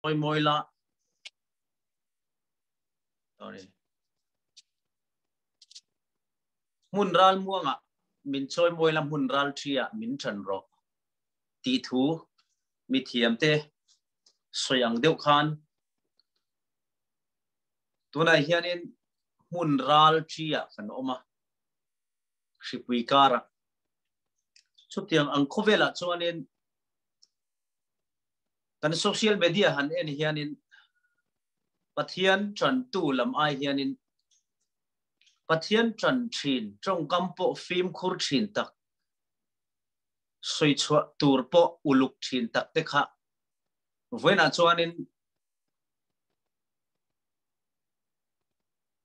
Chawi mawi la. Sorry. Hmun ral muangah min chawi mawi la hmun ral ṭhi ah min ṭan rawh tih thu mithiam te sawi ang deuh khan tunah hianin hmun ral ṭhi ah kan awm a, hripui karah. Chutiang ang khawvelah chuanin Kan social media han en hianin Pathian ṭantu lam ai hianin Pathian ṭan ṭhin ṭawngkam pawh fimkhur ṭhin tak, sawichhuah tur pawh uluk ṭhin tak te kha vawiinah chuanin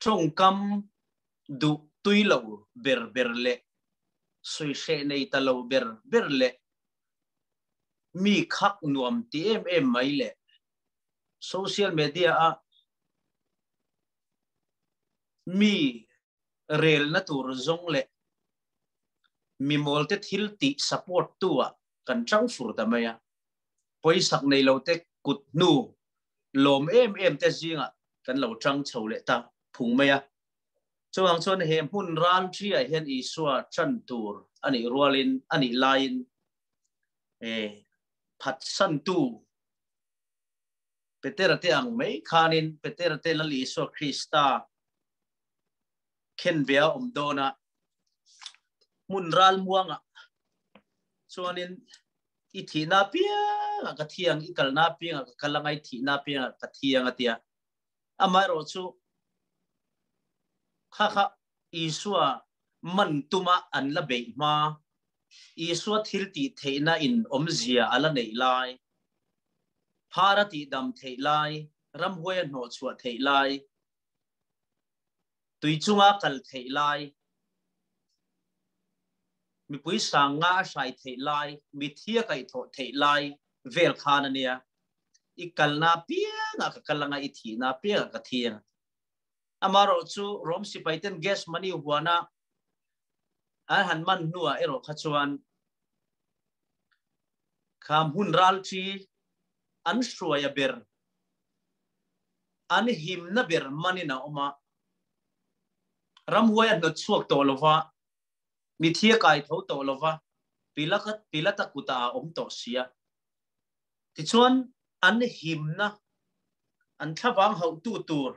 ṭawngkam duh tui lo ber ber leh sawihreh nei ta lo ber ber leh Mi khak nuam ti em em mai le social media a mi relna tur zawng leh mi mawlte thil tih support tu ah kan chang fur ta mai a. Pawisak nei lo te kut hnu lawm em em te zingah kan lo chang chho leh ta phung mai a. Chuvang chuan he hmun ral ṭhiah hian Isua ṭan tur a nih rualin, a nih laiin phatsantu Petera te ang mai khanin Petera te Lal Isua Krista khen ve a awm dawn a, hmun ral muangah chuanin i thihna apiangah ka thi ang, i kalna apiangah ka kal ang a, i thihna apiangah ka thi ang a ti a. Amaherawhchu kha kha Isua man tuma an la beih hma, Isua thil tih theihna in awmzia a la neih lai, phar a tihdam theih lai, ramhuai a hnawhchhuah theih lai, tui chunga kal theih lai, mipui sang nga a hrai theih lai, mithi a kaihthawh theih lai vel khan a nia. I kalna piangah ka kal anga, i thihna piangah ka thi ang. Amaherawhchu Rom sipaiten Gethsemane huana an han man hnuah erawh kha chuan kha hmun ralṭi an hruaia ber, an himna ber manin a awm a, ramhuai a hnawt chhuak tawh lo va, mithi a kai tho tawh lo va, Pilata kutah a awm tawh si a. Tichuan an himna, an thlavang hauhtu tur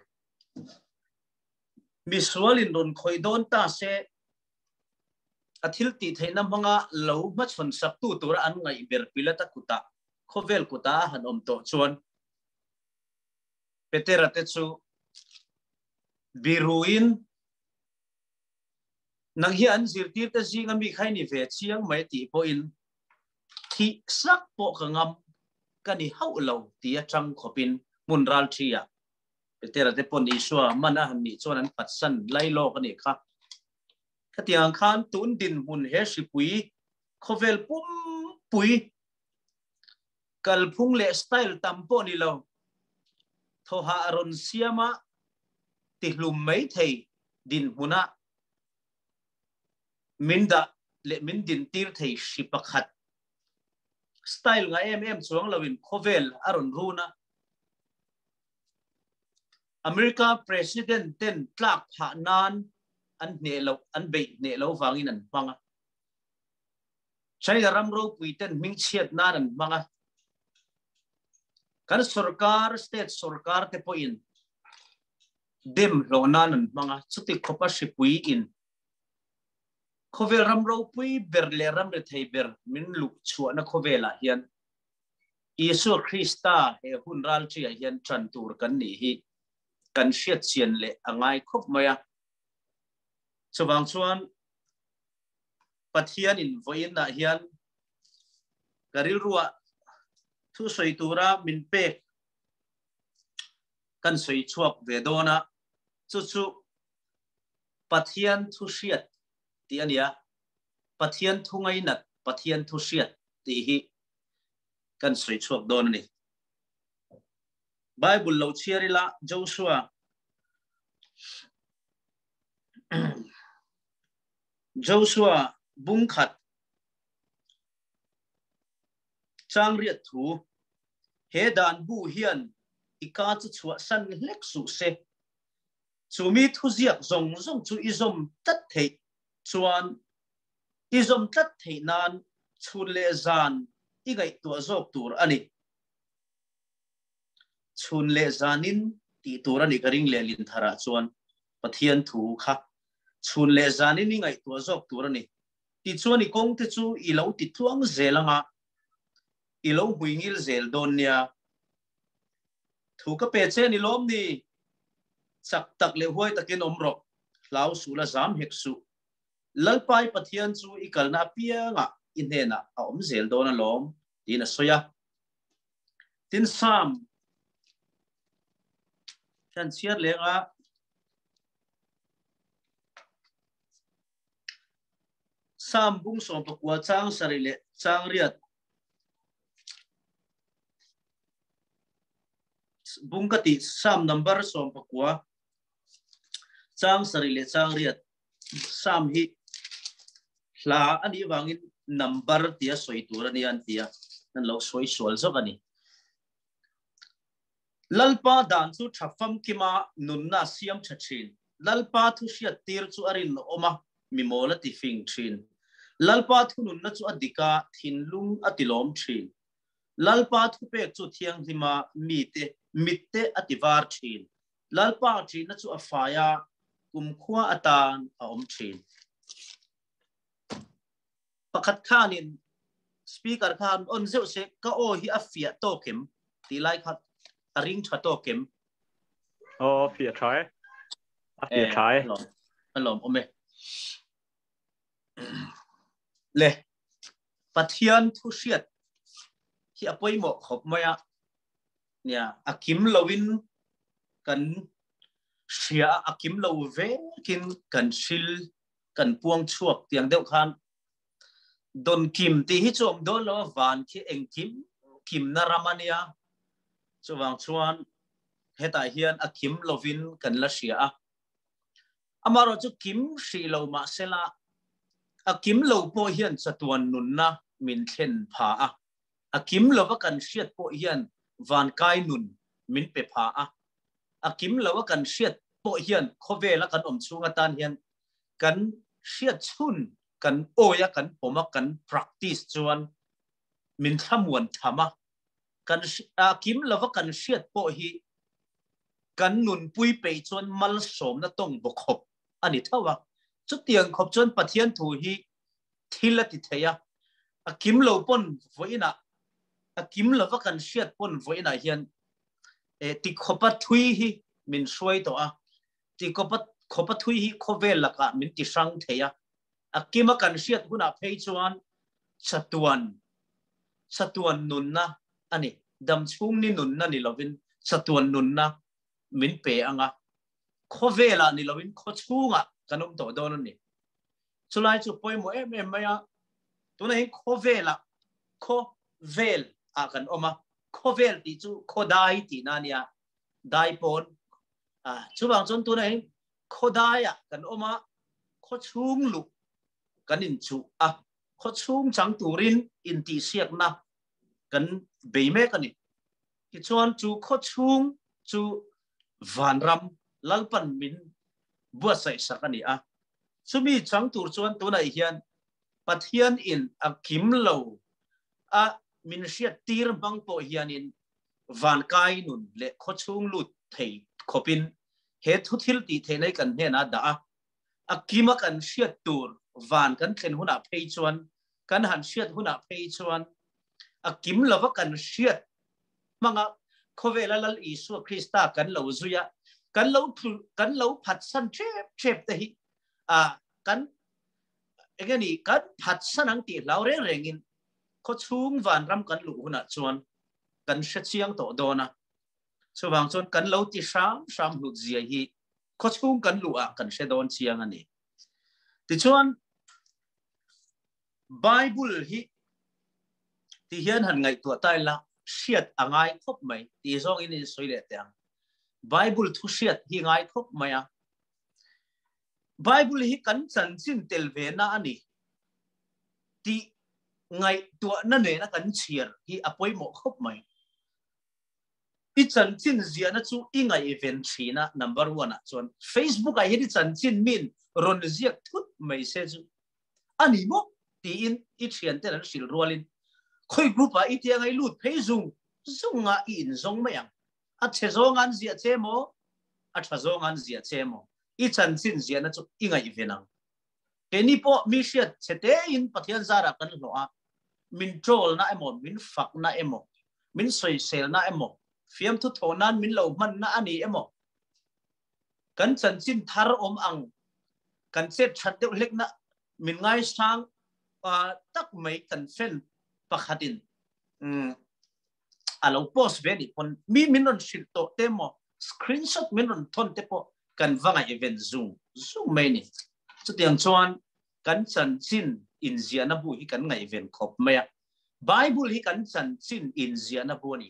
misualin rawn khawih dawn ta se, a thil tih theihna hmanga lo hmachhawn saktu tura an ngaih ber Pilata kutah, khawvel kutah a han awm tawh chuan Petera te chu biruin, Nang hi an zirtirte zinga mi kha i ni ve chiang mai tih pawhin thih sak pawh ka ngam ka ni hauh lo ti atang khawpin hmun ral thi ah Petera te pawn Isua man a han nih chuan an phatsan lai lawk a nih kha. Khatiang khan tun dinhmun he hripui khawvel pumpui kalphung leh style tam pawh ni lo thawhah rawn siama tihlum mai thei dinhmunah min dah leh min dintir thei hri pakhat style nga em em chuang loin khawvel a rawn run a. America President ten tlak phah nan an hneh lo an beih hneh lo vangin an hmang a. China ram ropui ten hmingchhiat nan an hmang a. Kan sorkar, state sorkar te pawhin dem hlawh nan an hmang a. Chuti khawpa hripui in khawvel ram ropui ber leh ram rethei ber min luh chhuahna khawvelah hian Isua Krista he hun ralṭiah hian ṭan tur kan nih hi kan hriat chian leh a ngai khawp mai a. Chuvang chuan Pathian in vawiinah hian ka rilruah thu sawi tura min pek kan sawi chhuak ve dawn a, chu chu Pathian thu hriat tih a ni a, Pathian thu ngainat, Pathian thu hriat tih hi kan sawi chhuak dawn a ni. Bible lo chhiar ila Joshua Joshua bungkhat chang riat thu. He dan bu hian i ka chu chhuahsan hlek suh se. Chumi thuziak zawng zawng chu i zawm tlat theih chuan i zawm tlat theih nan chhun leh zan i ngaihtuah zawk tur a ni. Chhun leh zanin tih tur a ni ka ring leh Lintharah chuan Pathian thu kha chhun leh zanin i ngaihtuah zawk tur a ni. Tichuan i kawngte chu i lo ti tluang zel anga i lo hmuingil zel dawn nia. Thu ka pe che ni lawm ni? Chak tak leh huai takin awm rawh, hlau suh la zam hek suh. Lalpai Pathian chu i kalna apiangah i hnenah a awm zel dawn alawm, tiin a sawi a. Tin Sam kan chhiar leng a. Sam bung 19 chang sarih leh chang riat bung ka ti Sam number 19 chang sarih leh chang riat Sam hi hla anih vangin number tia sawi tur a ni an ti a, an lo sawi sual zawk a ni. Lalpa dan chu tha famkima nunna siam tha thin. Lalpa thu hriat tir chu a rinawm a, mi mawl a ti fing thin. Lalpa thununna chu a dik a, thinlung a ti lawm thin. Lalpa thupek chu thianghlima mite mitte a ti var thin. Lalpa ṭihna chu a fai a, kumkhua atan a awm ṭhin. Pakhat khanin speaker khan on zeuh se ka aw hi a fiah tawk em tih lai kha a ring ṭha tawk em? Aw, fiah ṭha e. A fiah ṭha e. A lawm awm e. Le, Pathian thu hriat hi a pawimawh khawp mai a. Nia, a kim loin kan hria a, a kim lo vekin kan hril, kan puang chhuak tiang deuh khan don kim tih hi chu awm dawn lo a, van khi engkim kimna ram a nia. Chuvang chuan hetah hian a kim lovin kan la hria a. Amaherawh chu kim hrih lo mahsela a kim lo pawh hian chatuan nunna min thlen pha a. A kim lova kan hriat pawh hian vankai nun min pe pha a, a kim lova kan hriat pawh hian khawvela kan awm chhung atan hian kan hriat chhun, kan awia kan pawm a, kan practice chuan min thlamuan tham a, kan a kim lova kan hriat pawh hi kan nunpui peih chuan malsawmna tawng baw khawp a ni tho a. Chutiang khawp chuan Pathian thu hi thil a ti thei a, a kim lo pawn vawiinah, a kim lova kan hriat pawn vawiinah hian ti khawpa thui hi min hruai tawh a, ti khawpa khawpa thui hi khawvel lakah min ti hrang thei a, a kima kan hriat hunah phei chuan chatuan chatuan nunna a ni, dam chhung ni nunna ni lovin chatuan nunna min pe anga, khawvelah ni lovin khaw chhungah kan awm tawh dawn a ni. Chulai chu pawimawh em em mai a, tunah hian khawvelah khawvel ah kan awm a, khawvel tih chu khawdai tihna a nia, dai pawn. Chuvang chuan tunah hian khawdaiah kan awm a, khawchhung luh kan inchuh a, khawchhung chang turin intihsiakna kan bei mek a ni. Tichuan chu khawchhung chu vanram Lalpan min buatsaih sak a ni a. Chumi chang tur chuan tunah hian Pathian in a kim lo a min hriat tir hmang pawh hianin vankai nun leh khawchhung lut thei khawpin he thu thil tih theihna hi kan hnenah a dah a. A kima kan hriat tur van kan thlen hunah phei chuan, kan han hriat hunah phei chuan a kim lova kan hriat hmanga khawvela Lal Isua Krista kan lo zui a, kan lo kan lo phatsan ṭhep ṭhep te hi a kan enge ni kan phatsan ang tih hlau reng rengin khawchhung vanram kan luh hunah chuan kan hre chiang tawh dawn a. Chuvang chuan kan lo ti hram hram hlut zia hi khawchhung kan luh ah kan hre dawn chiang a ni. Tichuan Bible hi ti hian han ngaihtuah ta ila hriat a ngai khawp mai ti zawng in in sawi leh teh ang. Bible thu hriat hi ngai khawp mai a. Bible hi kan chanchin tel ve na a ni tih ngaihtuahna nena kan chhiar hi a pawimawh khawp mai. I chanchin ziahna chu i ngaihven thin a, number one ah chuan Facebook ah hian i chanchin min rawn ziak thut mai se chu a ni maw tiin i thianten an hrilh rualin khawi group ah i tia ngai lut phei zung zung a i inzawng mai ang. A chhe zawng an ziah che maw? A tha zawng an ziah che maw? I chanchin ziahna chu i ngaihven ang. Keini pawh mi hriat chhe tein Pathian zarah kan hlawh a, min troll-na emaw, min fakna emaw, min sawiselna emaw, fiamthu thawh nan min lo hmanna a ni emaw, kan chanchin thar awm ang, kan chet that deuh hlekna min ngaisang tak mai kan fan pakhatin a lo post ve nih pawn mi min rawn hrilh tawh te maw screenshot min rawn thawn te pawh kan va ngaihven zung zung mai ni. Chutiang chuan kan chanchin inziahna bu hi kan ngaihven khawp mai a, Bible hi kan chanchin inziahna bu a ni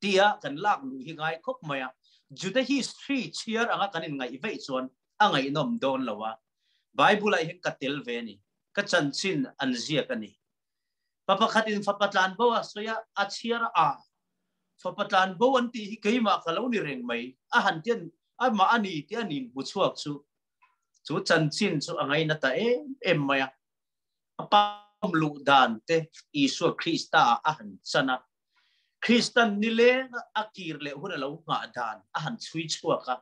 tia kan lak luh hi ngai khawp mai a, Juda history chhiar anga kan inngaih veih chuan a ngaihnawm dawn lo a, Bible ah hian ka tel ve a ni, ka chanchin an ziak a ni. Pa pakhatin fapa tlan bo a sawi a, a chhiar a, fapa tlan bo an tih hi keimah ka lo ni reng mai, a han ti amah a ni tih a nin hmu chhuak chu, chu chanchin chu a ngaina ta em em mai a. A pam luh dan te Isua Krista ah a han chan a, Kristan nileng a kir leh hun a lo nghah dan a han chhui chhuak a,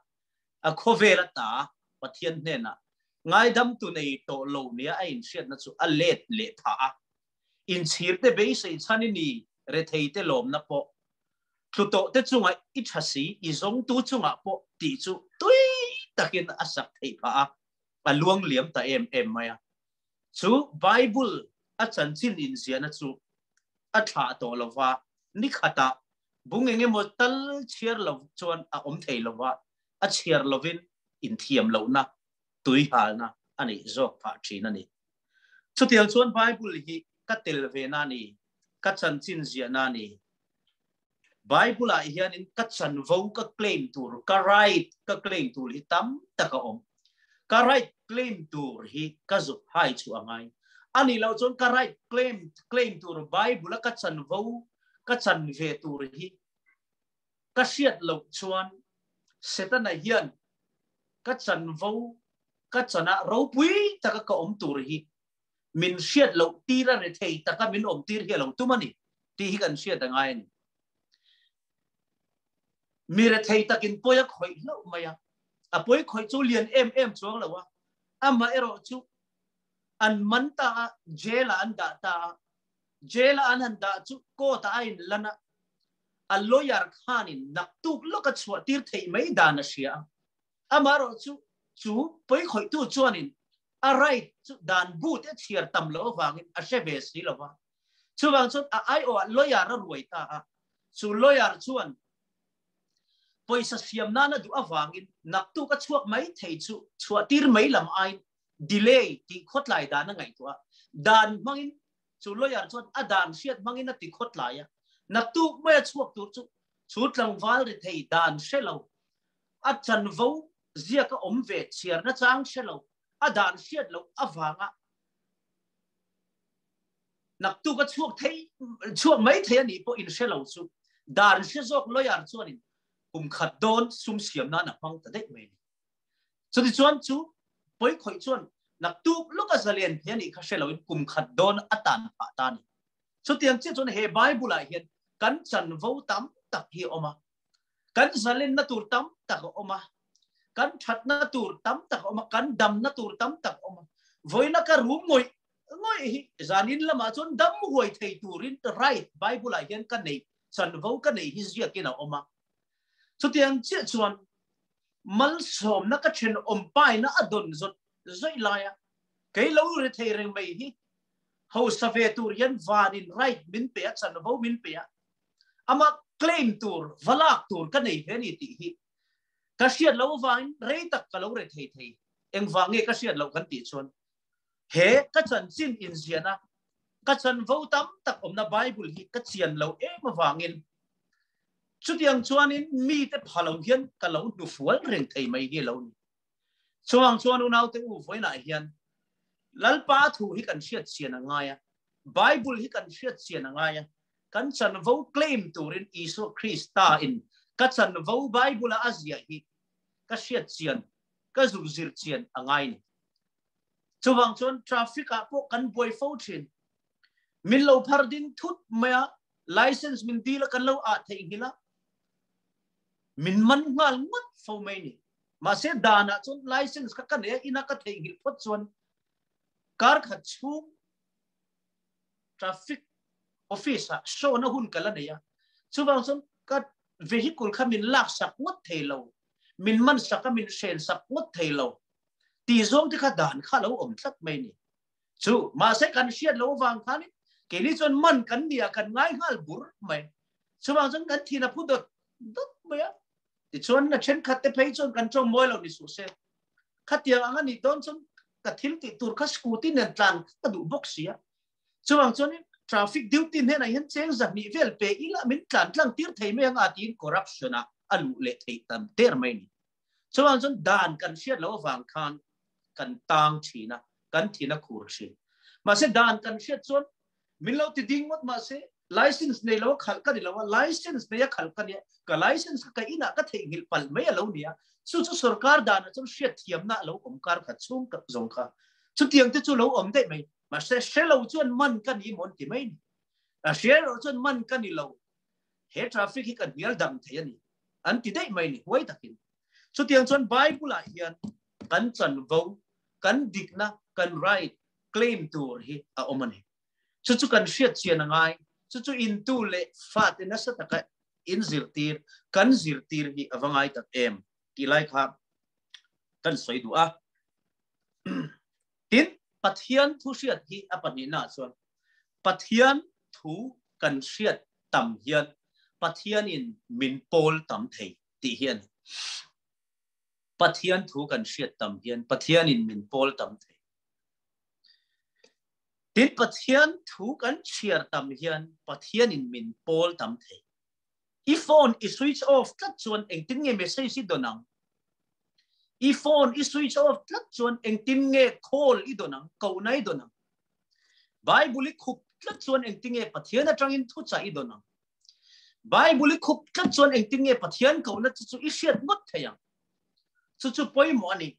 a khawvel ata Pathian hnenah ngaidamtu nei tawh lo nia a inhriatna chu a let leh phah a. Inchhirte beisei chhan i ni, retheite lawmna pawh, tlu tawhte chunga i tha si, i zawngtu chungah pawh tih chu tui takin a sak theih phah a, a luang liam ta em em mai a. Chu Bible a chanchin inziahna chu a thlah tawh lo va, ni khatah bung eng emaw tal chhiar lo chuan a awm thei lo va, a chhiar lovin inthiam lohna, tuihalna a neih zawk phah thin a ni. Chutiang chuan Bible hi ka tel ve na ni, ka chanchin ziahna ni. Bible ah hianin ka chanvo ka claim tur, ka right ka claim tur hi tam tak a awm. Ka right claim tur hi ka zuk hai chu a ngai. Ani lo chuan ka right claim claim tur Bible a ka chanvo ka chan ve tur hi ka hriat loh chuan Setana hian ka chanvo ka chana ropui taka ka awm tur hi min hriat loh tir a rethei taka min awm tir hi a lo tum a ni tih hi kan hriat a ngai a ni. Mi rethei takin pawi a khawih hlauh mai a, a pawi khawih chu lian em em chuang lo a, amaherawh chu an man ta a, jail ah an dah ta a, jail a an han dah chu court ah a inlan a, a lawyer khanin naktuk lawk a chhuah tir theih mai dan a hria a, amaherawh chu chu pawi khawihtu chuanin a right chu dan bu te chhiar tam loh avangin a hre ve si lo va, chuvang chuan a aiawh ah lawyer a ruai ta a, chu lawyer chuan pawisa siam nana duh avangin naktuk a chhuak mai thei chu chhuah tir mai lam aiin delay tih khawtlai dan a ngaihtuah a, dan hmangin chu lawyer chuan a dan hriat hmangin a ti khawtlai a, naktuk mai a chhuak tur chu chu tlangval ri thei dan hre lo, a chanvo ziak a awm ve chhiar nachang hre lo, a dan hriat loh avanga naktuk a chhuak thei chhuak mai thei a nih pawh in hre lo chu dan hre zawk lawyer chuanin kum khat dawn sum siam nan a hmang ta daih mai a ni. Chutichuan chu pawi khawih chuan naktuk lawka zalen hi a nih kha hre loin kum khat dawn a tan phah ta a ni. Chutiang chiah chuan he Bible ah hian kan chanvo tam tak hi a awm a, kan zalenna tur tam tak a awm a, kan thatna tur tam tak a awm a, kan damna tur tam tak a awm a. Vawiina ka rum ngawih ngawih hi zanin lamah chuan dam huai thei turin right Bible ah hian ka neih chanvo ka neih hi ziakin a awm a. Chutiang chiah chuan malsawmna ka thenawm paina a dawn zawt zawih laia kei lo ri thei reng mai hi hausa ve tur hian vanin right min pe a, chanvo min pe a, ama claim tur va lak tur ka nei ve ni tih hi ka hriat loh avangin rei tak ka lo re thei thei. Engvang nge ka hriat loh kan tih chuan he ka chanchin inziahna ka chanvo tam tak awmna Bible hi ka chian lo em avangin chutiang chuanin mite pha lo hian ka lo hnufual reng thei mai hi lo ni. Chuang chuan unaute u vawiinah hian Lalpa thu hi kan hriat chian a ngai a, Bible hi kan hriat chian a ngai a, kan chanvo claim turin Isua Krista in Ka chanvo Bible-a a ziah hi ka hriat chian, ka zuk zir chian a ngai ni. Chuvang chuan traffic ah pawh kan buai fo thin. Min lo phar ding thut mai a, license min dil a kan lo ah theihnghilh a, min man nghal ngawt fo mai ni. Mahse danah chuan license kha ka nei a, ina ka theihnghilh phawt chuan kar khat chhung traffic office ah show na hun ka la nei a. Chuvang chuan ka vehicle kha min lak sak ngawt thei lo, min man sak a min hren sak ngawt thei lo tih zawng te kha dan kha lo awm tlat mai ni. Chu mahse kan hriat lo avang khanin keini chuan man kan nia kan ngai nghal bur mai. Chuvang chuan kan thin a phu dawt dawt mai a. Tichuan na thenkhat te phei chuan kan tawng mawi lo ni suh se. Khatiang ang a nih dawn chuan ka thil tih tur kha scooty nen tlan ka duh bawk si a. Chuvang chuanin traffic duty hnenah hian cheng zahnih vel pe ila min tlan tlang tir thei mai anga tiin corruption ah a luh leh theih tam der mai ni. Chuvang chuan dan kan hriat loh avang khan kan tang thin a, kan thin a khur thin. Mahse dan kan hriat chuan min lo ti ding ngawt mahse license nei lo a khalh ka ni lo a, license nei a khalh ka nia, ka license kha ka inah ka theihnghilh palh mai a lo nia. Chu chu sorkar danah chuan hriatthiamna a lo awm kar khat chhung zawng kha. Chutiang te chu lo awm daih mai. Mahse hre lo chuan man ka ni maw an ti mai ni. A hre erawh chuan man ka ni lo. He traffic hi ka hnial dang thei a ni an ti daih mai ni huai takin. Chutiang chuan Bible ah hian kan chanvo, kan dikna, kan right claim tur hi a awm a ni. Chu chu kan hriat chian a ngai. Chu chu intu leh fate nasa taka in zirtir, kan zirtir hi a va ngai tak em tih lai kha kan sawi duh a. Tin, Pathian thu hriat hi a pahnihna chuan Pathian thu kan hriat tam hian Pathianin min pawl tam thei tih hi a ni. Pathian thu kan hriat tam hian Pathianin min pawl tam thei. Tin, Pathian thu kan chhiar tam hian Pathianin min pawl tam thei. I phone i switch off tlat chuan engtin nge message i dawn ang? I phone i switch off tlat chuan engtin nge call i dawn ang, kohna i dawn ang? Bible i khup tlat chuan engtin nge Pathian atangin thuchah i dawn ang? Bible i khup tlat chuan engtin nge Pathian kohna chu chu i hriat ngawt thei ang? Chu chu pawimawh a ni.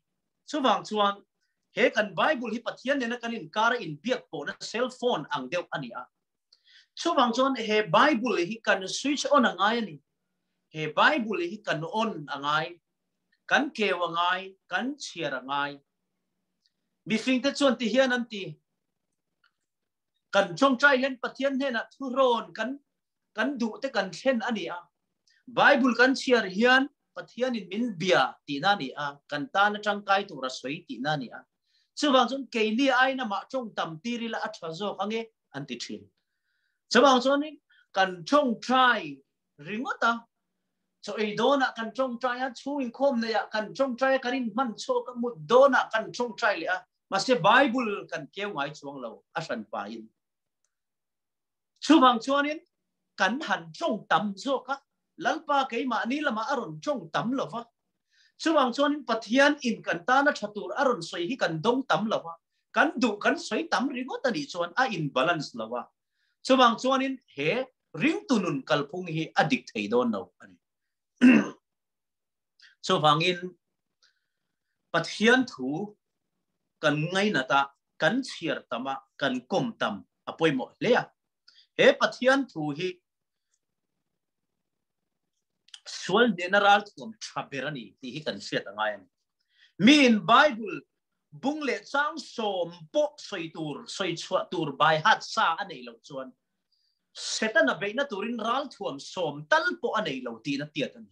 Chuvang chuan he kan Bible hi Pathian nena kan inkara inbiak pawhna cell phone ang deuh a ni a. Chuvang chuan he Bible hi kan switch on a ngai a ni. He Bible hi kan on a ngai, kan keu a ngai, kan chhiar a ngai. Mifingte chuan ti hian an ti, kan tawngtai hian Pathian hnenah thurawn kan kan duh te kan thlen a ni a. Bible kan chhiar hian Pathianin min bia tihna a ni a, kan tan a tangkai tur a sawi tihna a ni a. Chuvang chuan keini aiin amah tawng tam tir ila a tha zawk ange an ti thin. Chuvang chuanin kan tawngtai ringawt a, chaw ei dawnah kan tawngtai a, chhung inkhawm neihah kan tawngtai a, kan inhman chhuak a, mut dawnah kan tawngtai leh a, mahse Bible kan keu ngai chuang lo a hran pahin. Chuvang chuanin kan han tawng tam zawk a, Lalpa keimahni lamah a rawn tawng tam lo va. Chuvang chuanin Pathian in kan tana tha tur a rawn sawi hi kan dawng tam lo va, kan duh kan sawi tam ringawt a nih chuan a in balance lo a. Chuvang chuanin he ringtu nun kalphung hi a dik thei dawn lo a ni. Chuvangin Pathian thu kan ngainat a, kan chhiar tam a, kan kawm tam a pawimawh hle a. He Pathian thu hi sual hnehna ralthuam tha ber a ni tih hi kan hriat a ngai a ni. Miin Bible bung leh chang sawm pawh sawi tur, sawi chhuah tur bai hat sa a neih loh chuan Setana beihna turin ralthuam sawm tal pawh a nei lo tiin a tiat a ni.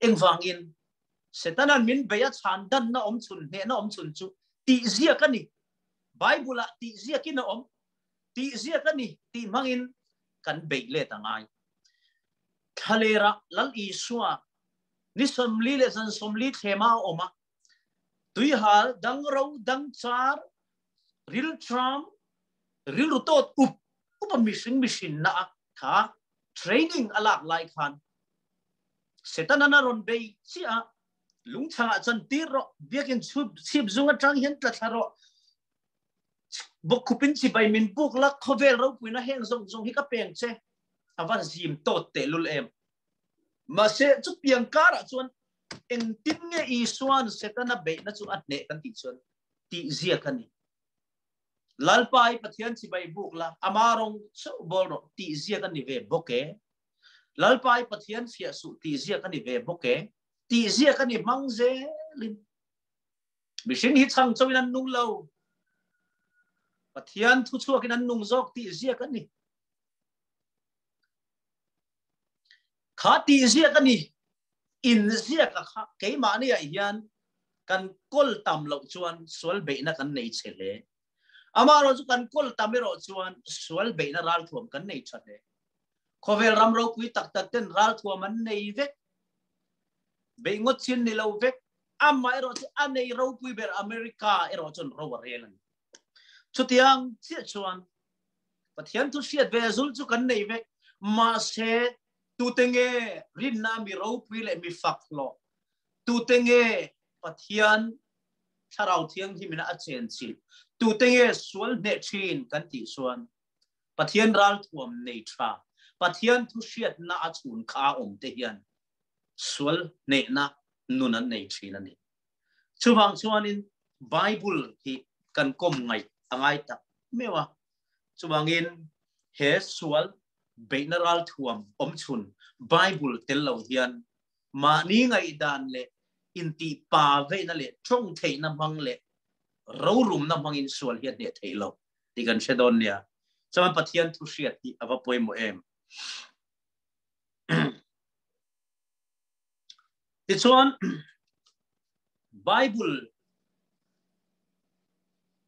Engvangin? Setanan min bei a chhan danna awm chhun, hnehna awm chhun chu tih ziak a ni. Bible-ah tih ziakin a awm. Tih ziak a ni tih hmangin kan beih let a ngai. Thlalera Lal Isua ni 40 leh zan 40 thlema a awm a, tuihal dangro dangchar rilṭam rilru tawt up up a mihring mihrinna a kha training a lak lai khan Setanan a rawn bei chiah a, lungchangah chan tir rawh, biakin chhip zung atang hian tla thla rawh, bawkkhupin chibai min buk la, khawvel ropuina heng zawng zawng hi ka peng che, a va zim tawt tehlul em. Mahse chutiang karah chuan engtin nge Isuan Setana beihna chu a hneh kan tih chuan tih ziak a ni. Lalpa i Pathian chibai buk la, ama rawng chauh bawl rawh tih ziak a ni ve bawk e. Lalpa i Pathian fiah suh tih ziak a ni ve bawk e. Tih ziak a ni hmang zelin. Mihring hi chhang chauhin an nung lo. Pathian thu chhuakin an nung zawk tih ziak a ni. Kha tih ziak a ni. In ziak a kha keimahni ah hian kan kawl tam loh chuan sual beihna kan nei che hle. Amaherawh chu kan kawl tam erawh chuan sual beihna ralthuam kan nei tha hle. Khawvel ram ropui tak tak ten ralthuam an nei vek. Beih ngawt chin ni lo vek. Amaherawh chu a nei ropui ber America erawh chuan ro a rel a ni. Chutiang chiah chuan Pathian thu hriat ve zul chu kan nei vek. Mahse tute nge rinna mi ropui leh mi fak hlawh? Tute nge Pathian Thlarau Thianghlimina a chenchilh? Tute nge sual hneh thin kan tih chuan Pathian ralthuam nei tha, Pathian thu hriatna a chhun kha a awm te hian sual hnehna nun an nei thin a ni. Chuvang chuanin Bible hi kan kawm ngaih a ngai tak meuh a. Chuvangin he sual beihna ralthuam awmchhun Bible tel lo hian mahni ngaihdan leh intih pa veihna leh tawng theihna hmang leh rorumna hmangin sual hi a hneh theih lo tih kan hre dawn nia. Chuan Pathian thu hriat hi a va pawimawh em. Tichuan, Bible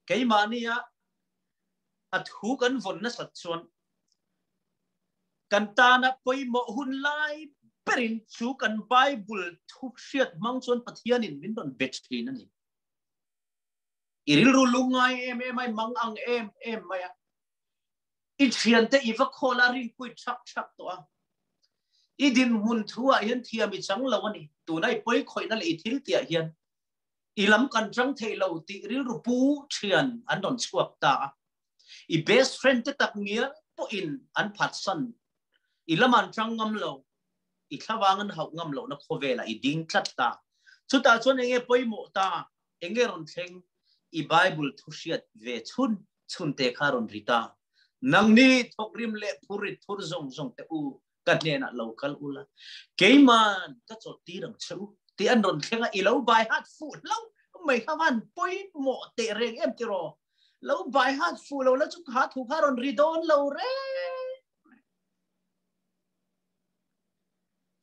keimahni a a thu kan vawn nasat chuan kan tana pawimawh hun lai berin chu kan Bible thu hriat hmang chuan Pathianin min rawn be thin a ni. I rilru lungngai em em ai mang ang em em mai a. I thiante i va khawl a rinpui thak thak tawh a. I dinhmun thu ah hian thiam i chang lo a ni. Tuna i pawi khawihna leh i thil tih ah hian i lam kan chang thei lo tih rilru pu thian an rawn chhuak ta a. I best friend te tak ngial pawhin an phatsan. I lam an chang ngam lo. I thlavang an hauh ngam lohna khawvelah i ding tlat ta. Chutah chuan enge pawimawh ta? Enge rawn thleng? I Bible thu hriat ve chhun chhun te kha rawn ri ta. Nangni thawkrim leh phurit phur zawng zawng te u, ka hnenah lo kal ula, keiman ka chawlh tir ang che u tih an rawn thleng a, i lo bai hat fuh hlauh mai kha van pawimawh teh reng em tiraw? Lo bai hat fuh lo la chu kha thu kha rawn ri dawn lo reng.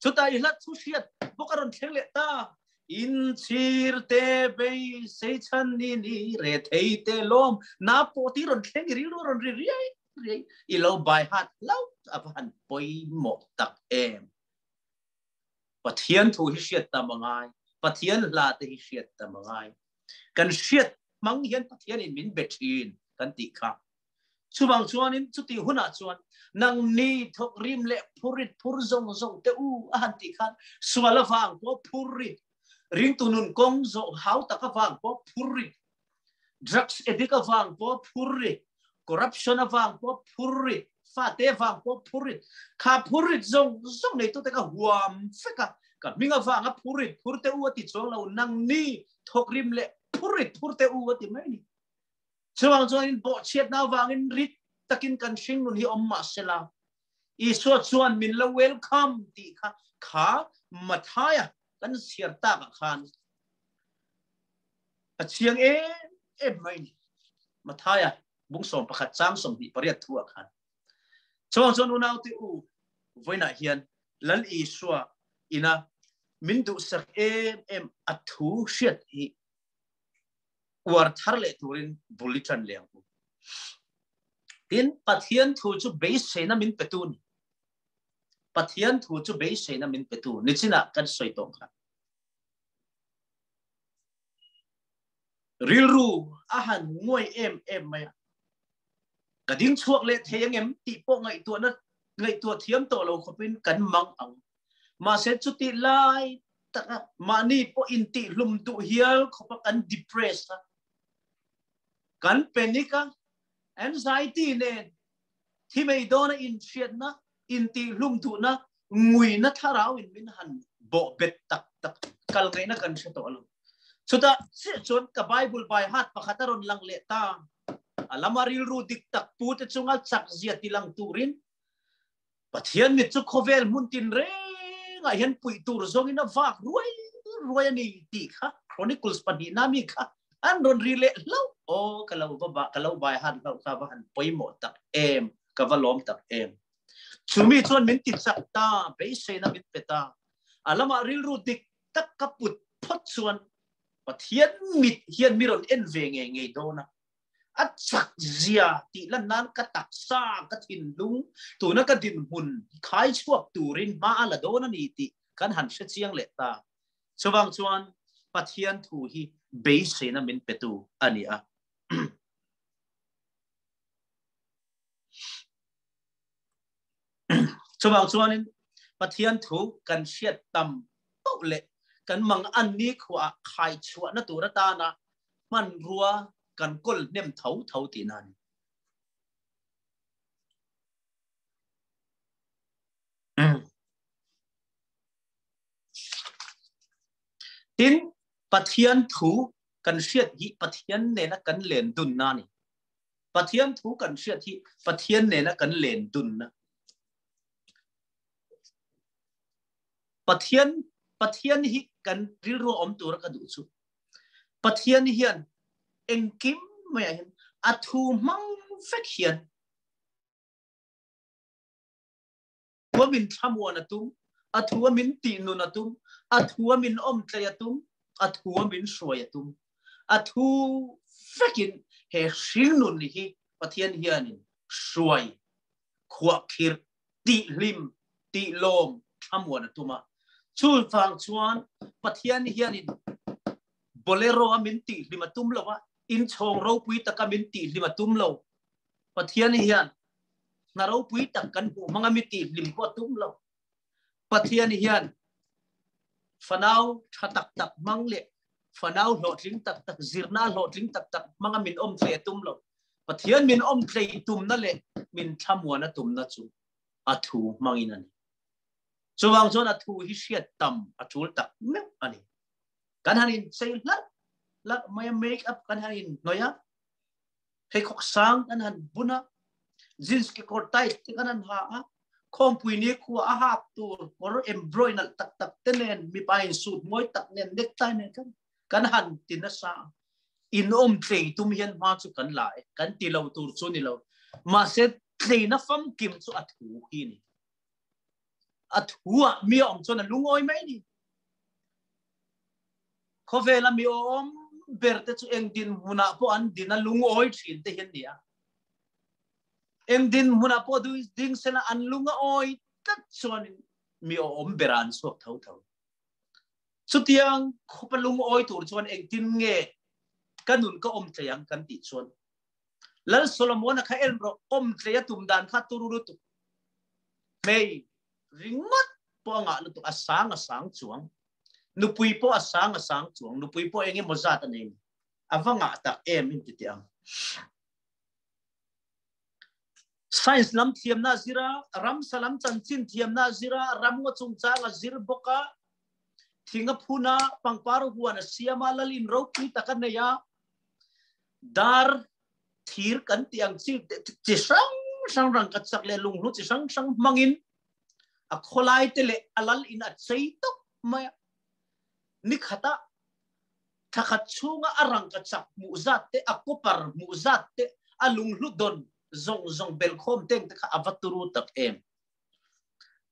Chutah i hlat thu hriat bawk a rawn thleng leh ta. Inchhir te bei sei chhan ni ni re thei te lawm na pawh ti rawn thleng i rilru rawn ri riai riai i lo bai hat lo a va han pawimawh tak em. Pathian thu hi hriat tam a ngai. Pathian hla te hi hriat tam a ngai. Kan hriat hmang hian Pathian in min be thin kan tih kha. Chuvang chuanin chuti hunah chuan nangni thawk rim leh phurit phur zawng zawng te u a han tih khan sual avang pawh phurit, ringtu nun kawng zawh hau tak avang pawh phurit, drugs addict avang pawh phurit, corruption avang pawh phurit, fate avang pawh phurit, kha phurit zawng zawng neitute ka huam vek a, ka hming avanga phurit phur te u a ti chuang lo, nangni thawk rim leh phurit phur te u a ti mai a ni. Chuvang chuanin bawhchhiatna avangin rit takin kan hringnun hi awm mah sela, Isua chuan min lo welcome tih kha kha Mathaia kan chhiar takah khan a chiang em em mai ni. Mathaia bung 11 chang 28 thu ah khan. Chuvang chuan unaute u, vawiinah hian Lal Isua ina min duhsak em em a thu hriat hi uar thar leh turin bul i ṭan leh ang u. Tin, Pathian thu chu beiseina min petu ni. Pathian thu chu beiseina min petu nichinah kan sawi tawh kha. Rilru a han nguai em em mai a. Ka ding chhuak leh thei angem tih pawh ngaihtuahna ngaihtuah thiam tawh lo khawpin kan mang ang. Mahse chutih lai taka mahni pawh intihhlum duh hial khawpa kan depressed a, kan panic a, anxiety nen thi mai dawna inhriatna, intihhlum duhna, Nguina thlarau in min han bawh bet tak tak kal ngaihna kan hre tawh lo. Chutah chiah chuan ka Bible by heart pakhat a rawn lang leh ta. A lama rilru dik tak pu te chunga chak zia tilang turin Pathian mit chu khawvel hmun tin rengah hian puih tur zawngin a vak ruai ruai a ni tih kha Chronicles pahnihna mi kha an rawn ri leh hlauh. Aw ka lo va ba ka lo bai han hlauh kha va han pawimawh tak em, ka va lawm tak em. Chumi chuan min ti chak ta, beiseina min pe ta. A lamah rilru dik tak ka put phawt chuan Pathian mit hian mi rawn en ve ngei ngei dawn a. A chak zia tih lan nan ka taksa, ka thinlung, tuna ka dinhmun khai chhuak turin hma a la dawn a ni tih kan han hre chiang leh ta. Chuvang chuan Pathian thu hi beiseina min petu a ni a. Chuvang chuanin Pathian thu kan hriat tam poh leh kan mang an ni khuaah khai chhuahna tur atana hmanrua kan kawl hnem tho tho tihna a ni. Tin, Pathian thu kan hriat hi Pathian nena kan len dunna a ni. Pathian thu kan hriat hi Pathian nena kan len dunna. Pathian Pathian hi kan rilru awm tura ka duh chu. Pathian hian engkim mai ah hian a thu hmang vek hian thua min thlamuan a tum, a thua min tihnun a tum, a thua min awmtlei a tum, a thua min hruai a tum. A thu vekin he hringnun hi Pathian hianin hruai, khuahkhirh, tihhlim, tihlawm, thlamuan a tum a. Chuvang chuan Pathian hianin bolero a min tihhlim a tum lo a, inchhawng ropui taka min tihhlim a tum lo. Pathian hian hna ropui tak kan hmuh hmanga mi tihhlim pawh a tum lo. Pathian hian fanau tha tak tak hmang leh fanau hlawhtling tak tak, zirna hlawhtling tak tak hmanga min awm tlei a tum lo. Pathian min awm tlei tumna leh min thlamuan a tumna chu a thu hmangin a ni. Chuvang chuan a thu hi hriat tam a tul tak meuh a ni. Kan han in chei hlarh hlarh mai a, make up kan han in hnawih a, pheikhawk sang kan han bun a, jeans kekawr tight te kan han ha a, khawmpui ni khua a hak tur kawr embroidery nalh tak tak te nen, mipa in suit mawi tak nen, necktie nen kan kan han ti nasa. In awm tlei tum hian hma chu kan la e, kan ti lo tur chu ni lo. Mahse tleina famkim chu a thu hi ni. A thu ah mi a awm chuan a lungawi mai ni. Khawvela mi awm ber te chu eng dinhmunah pawh an din a lungawi thin te hian nia. Eng dinhmunah pawh ding sela an lung a awi tlat chuan mi awm ber an chhuak tho tho. Chutiang khawpa lungawi tur chuan engtin nge ka nun ka awm tlei ang kan tih chuan Lal Solomona kha en rawh, awm tlei a tum dan kha turu lutuk. Hmei ringawt pawh a ngah lutuk, a sang a sang chuang. Nupui pawh a sang a sang chuang, nupui pawh eng emaw zat a nei. A va ngah tak em in ti teh ang. Science lam thiamna a zir a, ramsa lam chanchin thiamna a zir a, ramngaw chungchang a zir bawk a, thing a phun a, pangpar huan a siam a, lalin ropui tak a nei a, dar thir kan tih ang chi chi hrang hrang rangkachak leh lunghlu chi hrang hrang hmangin a khawlai te leh a lal in a chei tawp mai a. Ni khata thakhat chhunga a rangkachak hmuh zat te, a copper hmuh zat te, a lunghlu don zawng zawng belkhawm teng te kha a va turu tak em.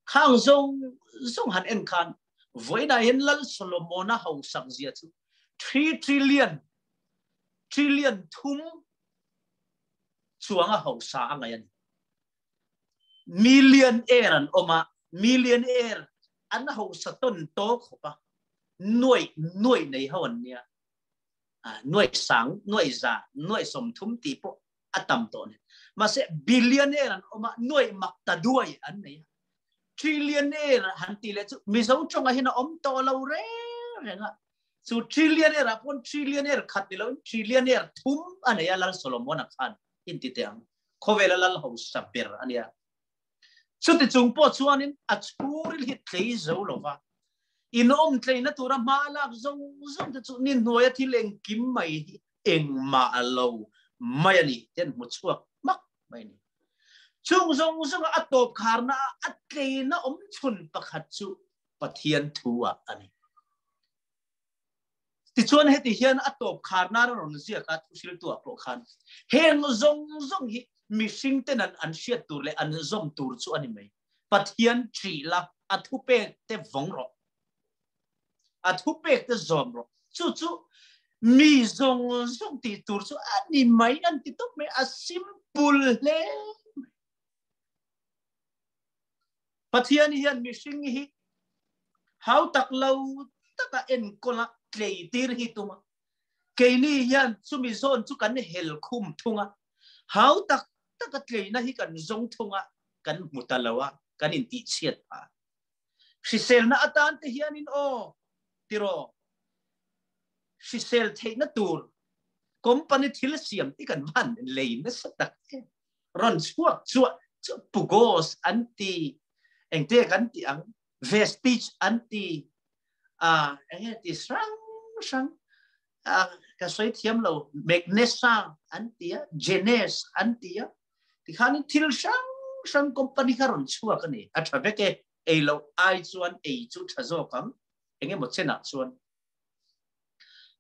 Khang zawng zawng han en khan vawiinah hian Lal Solomona hausak zia chu 3 trillion trillion thum chuanga hausa a ngaih a ni. Millionaire an awm a, millionaire an hausa tawn to khawp a, nuaih nuaih nei ho an nia. Nuaih sang, nuaih za, nuaih 30 tih pawh a tam tawh ni. Mahse billionaire an awm a, nuaih mak ta duai an nei a. Trillionaire han ti leh chu Mizo tawngah hian a awm tawh lo reng reng a. Chu trillionaire ah pawn trillionaire khat ni loin trillionaire thum a nei a Lal Solomon-a khan in ti teh ang. Khawvela lal hausa ber a nia. Chuti chung pawh chuanin a chhungril hi tlei zo lo va, in awm tleina tura hma lak zawng zawng te chu ni hnuaia thil engkim mai hi engmah a lo mai a ni tih an hmu chhuak hmak mai a ni. Chung zawng zawnga a tawp kharna ah a tleina awm chhun pakhat chu Pathian thu ah a ni. Tichuan heti hian a tawp kharna a rawn ziak a, thuhriltu ah pawh khan heng zawng zawng hi mihring ten an an hriat tur leh an zawm tur chu a ni mai. Pathian ṭih la, a thupek te vawng rawh. A thupek te zawm rawh. Chu chu mi zawng zawng tih tur chu a ni mai an ti tawp mai, a simple hle mai. Pathian hian mihring hi hautak lo taka enkawl a tleitir hi tum a, keini hian chumi zawn chu kan hel khum thung a, hautak taka tleina hi kan zawng thung a, kan hmu ta lo a, kan intihchhiat phah. Hriselna atan te hianin aw tiraw hrisel theihna tur company thil siam te kan van lei nasa tak em. Rawn chhuak chuah chu Pugos an ti, engte kan ti ang, Vestige an ti, a enge ti hrang hrang ka sawi thiam lo, Magnesa an ti a, Genes an ti a, tikhanin thil hrang hrang company kha rawn chhuak a ni. A tha vek e, ei loh ai chuan ei chu tha zawk ang, engemaw chenah chuan.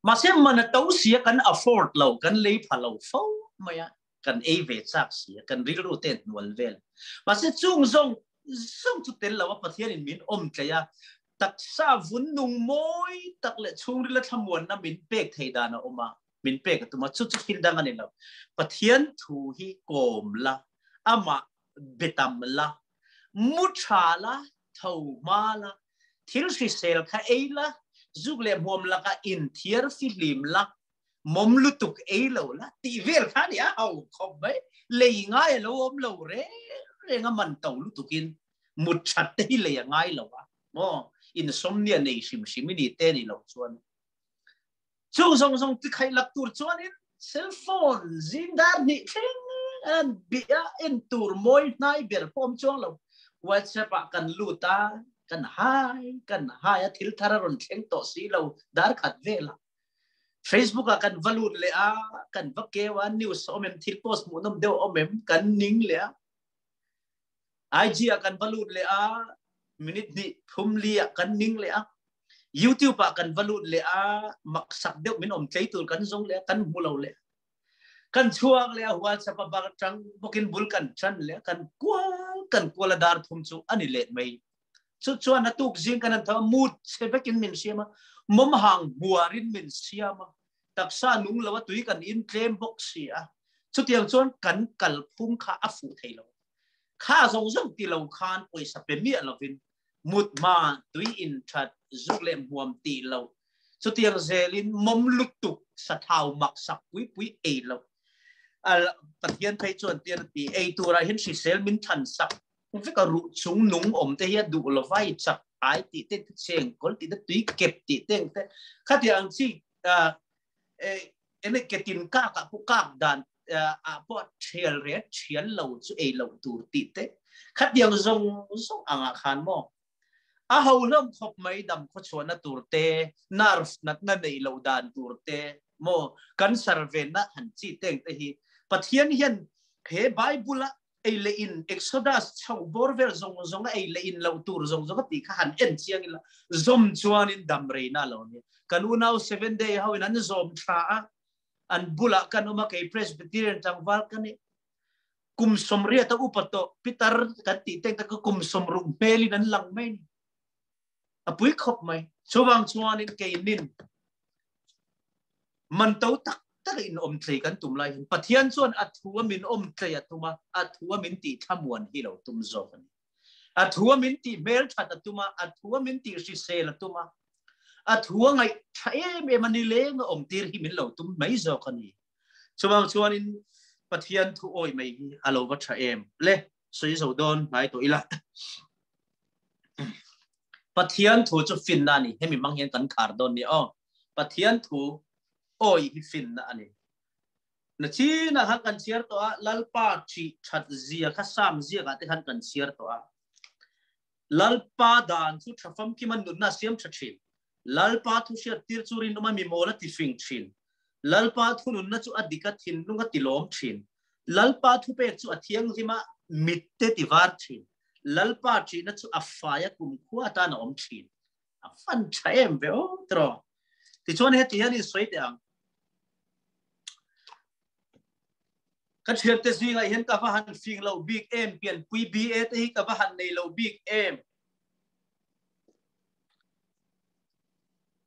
Mahse man a to sia kan afford lo, kan lei pha lo fo mai a, kan ei ve chak si a, kan rilru te hnual vel. Mahse chung zawng zawng chu tel lo a Pathian in min awm tlei a, taksa vun nung mawi tak leh chhungril a thlamuanna min pek thei dan a awm a, min pek a tum a, chu chu thil dang a ni lo. Pathian thu hi kawm la, amah betam la, mu tha la, tho hma la, thil hrisel kha ei la, zuk leh hmuam lakah inthiar fihlim la, mawm lutuk ei lo la tih vel kha ni a ho khawp mai. Lei ngai a lo awm lo reng reng a man to lutukin mut that te hi lei a ngai lo a maw insomnia nei hrim hrim i ni te ni lo chuan chung zawng zawng ti khaih lak tur chuanin cell phone zing dar hnih thleng an bia en tur mawi hnai ber pawh awm chuang lo. WhatsApp ah kan lut a, kan hai kan hai a, thil thar a rawn thleng tawh si lo dar khat velah. Facebook ah kan va lut leh a, kan va keu a, news a awm em, thil post hmuhnawm deuh a awm em, kan ning leh a. IG ah kan va lut leh a, minute hnih thum li ah kan ning leh a. YouTube ah kan va lut leh a, maksak deuh min awm tlei tur kan zawng leh a, kan hmu lo leh a. Kan chuak leh a, WhatsApp a bak tang bawkin bul kan tan leh a, kan kual kan kual a dar thum chu ani leh mai. Chu chuan a tuk zing kan an tho mood chhe vekin min siam a, mawm hang buarin min siam a, taksa nung lo a tui kan in tlem bawk si a, chutiang chuan kan kalphung kha a fuh thei lo. Kha zawng zawng ti lo khan pawisa pe miah lovin mut hma tui in that zuk leh hmuam tih lo, chutiang zelin mawm lutuk sathau mak sak pui pui ei lo. Pathian phei chuan tian a ti, ei turah hian hrisel min than sak vek a, ruh chung nung awm te hi a duh lo vai chak ai tih te, cheng kawl tih te, tui kep tih te ang te, khatiang ang chi ene ketin kak ah pawh kak dan ah pawh thial re thial lo chu ei lo tur tih te, khatiang zawng zawng angah khan maw a ho hlawm khawp mai. Dam khaw chhuahna tur te, nerve natna neih loh dan tur te maw, cancer venna han chi teng te hi Pathian hian he Bible a ei leh in Exodus chho bawr vel zawng zawng a ei leh in loh tur zawng zawng a tih kha han en chiang ila, zawm chuanin dam reina lo ni. Kan unau Seven Day ho in an zawm tha a, an bulah kan awm a, kei Presbyterian tlangval ka ni, kum 80 a upa tawh pitar kan tih teng tak kum 60 hmelin an lang mai ni, a pui khawp mai. Chuwang chuanin kei nin man to tak tak in awm tlei kan tum lai hin Pathian chuan a thu a min awm tlei a tum a, a thu a min tih thlamuan hi lo tum zawk a ni. A thu a min tih hmel that a tum a, a thu a min tih hrisel a tum a, a thu a ngaih tha em em a ni leng a awm tir hi min lo tum mai zawk a ni. Chuwang chuanin Pathian thu awi mai hi a lo va tha em le, sawi zo dawn hnai tawh ila. Pathian thu chu finna a ni, hemi hmang hian kan khar dawn ni aw. Pathian thu awi hi finna a ni. Na chinah khan kan chhiar tawh a, Lalpa ṭih ṭhat zia kha Sam ziakah te khan kan chhiar tawh a. Lalpa dan chu tha famkim a nunna a siam tha thin. Lalpa thu hriattir chu rinawm a mimawl a tifing thin. Lalpa thununna chu a dik a thinlung a tilawm thin. Lalpa thupek chu a thianghlim a mitte ti var thin. Lalpa thihna chu a fai a kumkhua atan a awm thin. A fan tha em ve aw tiraw. Tichuan heti hian in sawi teh ang. Ka thiante zingah hian ka va han fing lo bik em, pianpui BA te hi ka va han nei lo bik em.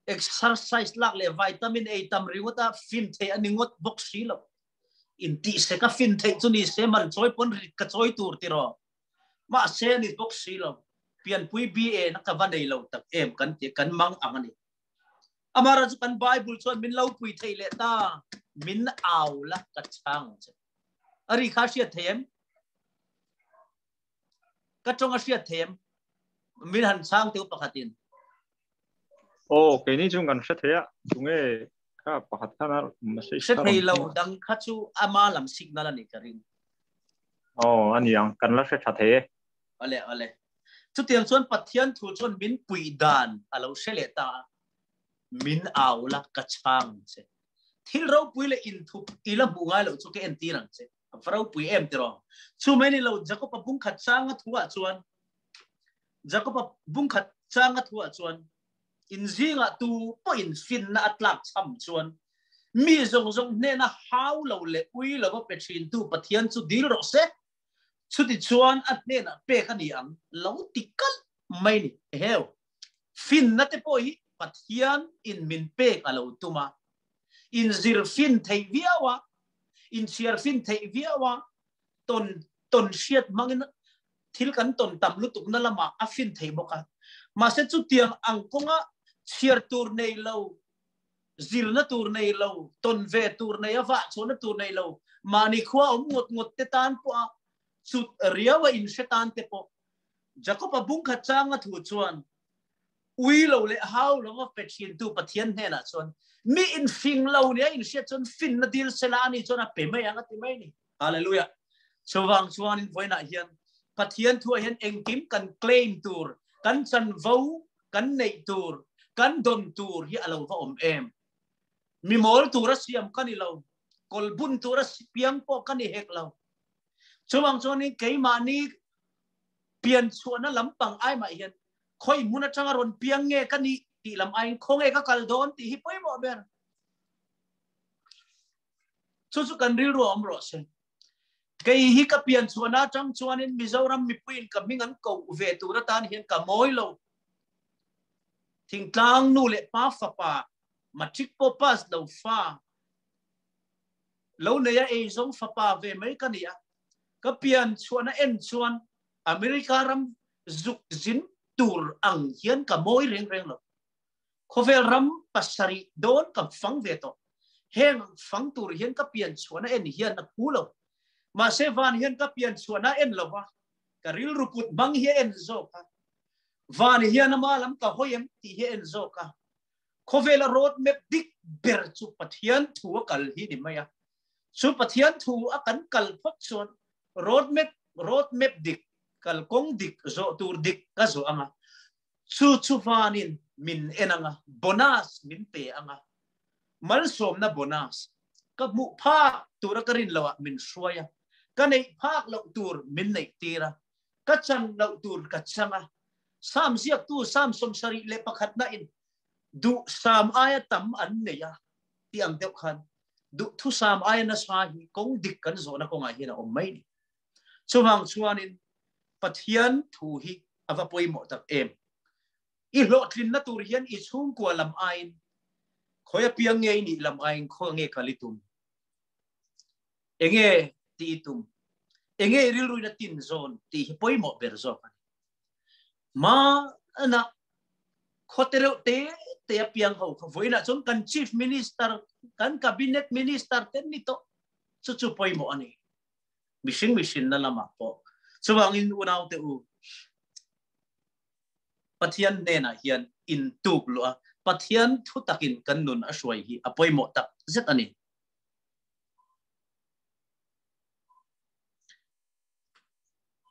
Exercise lak leh vitamin ei tam ringawt a fin theih a ni ngawt bawk si lo. In tih se ka fin theih chu ni se man chawi pawn rit ka chawi tur tiraw. Mahse a ni bawk si lo. Pianpui BA na ka va nei lo tak em kan ti kan mang ang a ni. Amara chu kan Bible chuan min lo pui thei leh ta min au la ka chhang che. A ri kha hriat thei em? Ka tawng a hriat thei em? Min han chhang teu pakhatin. Aw, keini chu kan hre thei a, tunge kha pakhat khan a message Hre thei lo dang kha chu ama lam signal a ni ka ring. Aw, a ni ang, kan la hre tha thei e. Ale, ale. Chutiang chuan Pathian thu chuan min pui dan a lo hre leh ta a, min au la ka chhang che. Thil ropui leh inthup i la hmuh ngai loh chu ka entir ang che. A va ropui em tiraw? Chu mai ni lo, Jakob-a bungkhat changa thuah chuan Jakob-a bungkhat changa thuah chuan in zingah tu pawhin finna a tlak chham chuan mi zawng zawng hnena hau lo leh ui lova pe thintu Pathian chu dil rawh se. Chutichuan a hnenah pek a ni ang lo ti kalh mai ni. Eheu, finna te pawh hi Pathian in min pek a lo tum a, inzir fin theih viau a, inchhiar fin theih viau a, tawn tawn hriat hmangin thil kan tawn tam lutukna lamah a fin thei bawk a. Mahse chutiang ang kawnga chhiar tur nei lo, zirna tur nei lo, tawn ve tur nei a vah chhuahna tur nei lo, mahni khua awm ngawt ngawt te tan pawha chut riau a inhre tan te pawh Jakob-a bungkhat changa thu chuan ui lo leh hau lova pe thintu Pathian hnenah chuan mi infing lo nia inhriat chuan finna dil sela ani chuan a pe mai ang a ti mai ni. Hallelujah. Chuvang chuanin vawiinah hian Pathian thuah hian engkim kan claim tur, kan chanvo kan neih tur, kan dawn tur hi a lo va awm em? Mi mawl tura siam ka ni lo, kawl bun tura piang pawh ka ni hek lo. Chuvang chuanin keimahni pian chhuahna lampang ai mah hian khawi hmun atanga rawn piang nge ka nih tih lam aiin khawnge ka kal dawn tih hi pawimawh ber. Chu chu kan rilru a awm rawh se. Kei hi ka pian chhuahna atang chuanin Mizoram mipuiin ka hming an koh ve tur atan hian ka mawi lo. Thingtlang nu leh pa fapa matric pawh pass lo fa lo nei a eizawng fapa ve mai ka ni a. Ka pian chhuahna en chuan America ram zuk zin tur ang hian ka mawi reng reng lo. Khawvel ram pasarih dawn ka fang ve tawh. Heng fang tur hian ka pian chhuahna en hian a phu lo. Mahse van hian ka pian chhuahna en lo va, ka rilru put hmang hi a en zawk a. Van hian ama lam ka hawi em tih hi a en zawk a. Khawvela road map dik ber chu Pathian thu a kal hi ni mai a. Chu Pathian thu a kan kal phawt chuan road map road map dik, kalkawng dik, zawh tur dik ka zawh ang a. Chu chu vanin min en ang a, bonus min pe ang a, malsawmna bonus ka hmuh phak tura ka rin loah min hruai a, ka neih phak loh tur min neih tir a, ka chan loh tur ka chang a. Sam ziaktu Sam 71 na in duh sam aia tam an nei a tih ang deuh khan duhthusam aia nasa hi kawng dik kan zawhna kawngah hian a awm mai ni. Chuvang chuanin Pathian thu hi a va pawimawh tak em. I hlawhtlinna tur hian i chhungkua lam aiin khawi apiang nge i nih lam aiin khaw nge kal i tum? Enge ti i tum? Enge i rilruin a tin zawn tih hi pawimawh ber zawk a ni. Hmana khawte reuh te te apiang ho kha vawiinah chuan kan Chief Minister, kan Cabinet Minister te ni tawh. Chu chu pawimawh a ni. Mihring mihrinna lamah pawh. Chuvangin unaute u, Pathian hnenah hian intuk luh a, Pathian thu takin kan nun a hruai hi a pawimawh tak zet a ni.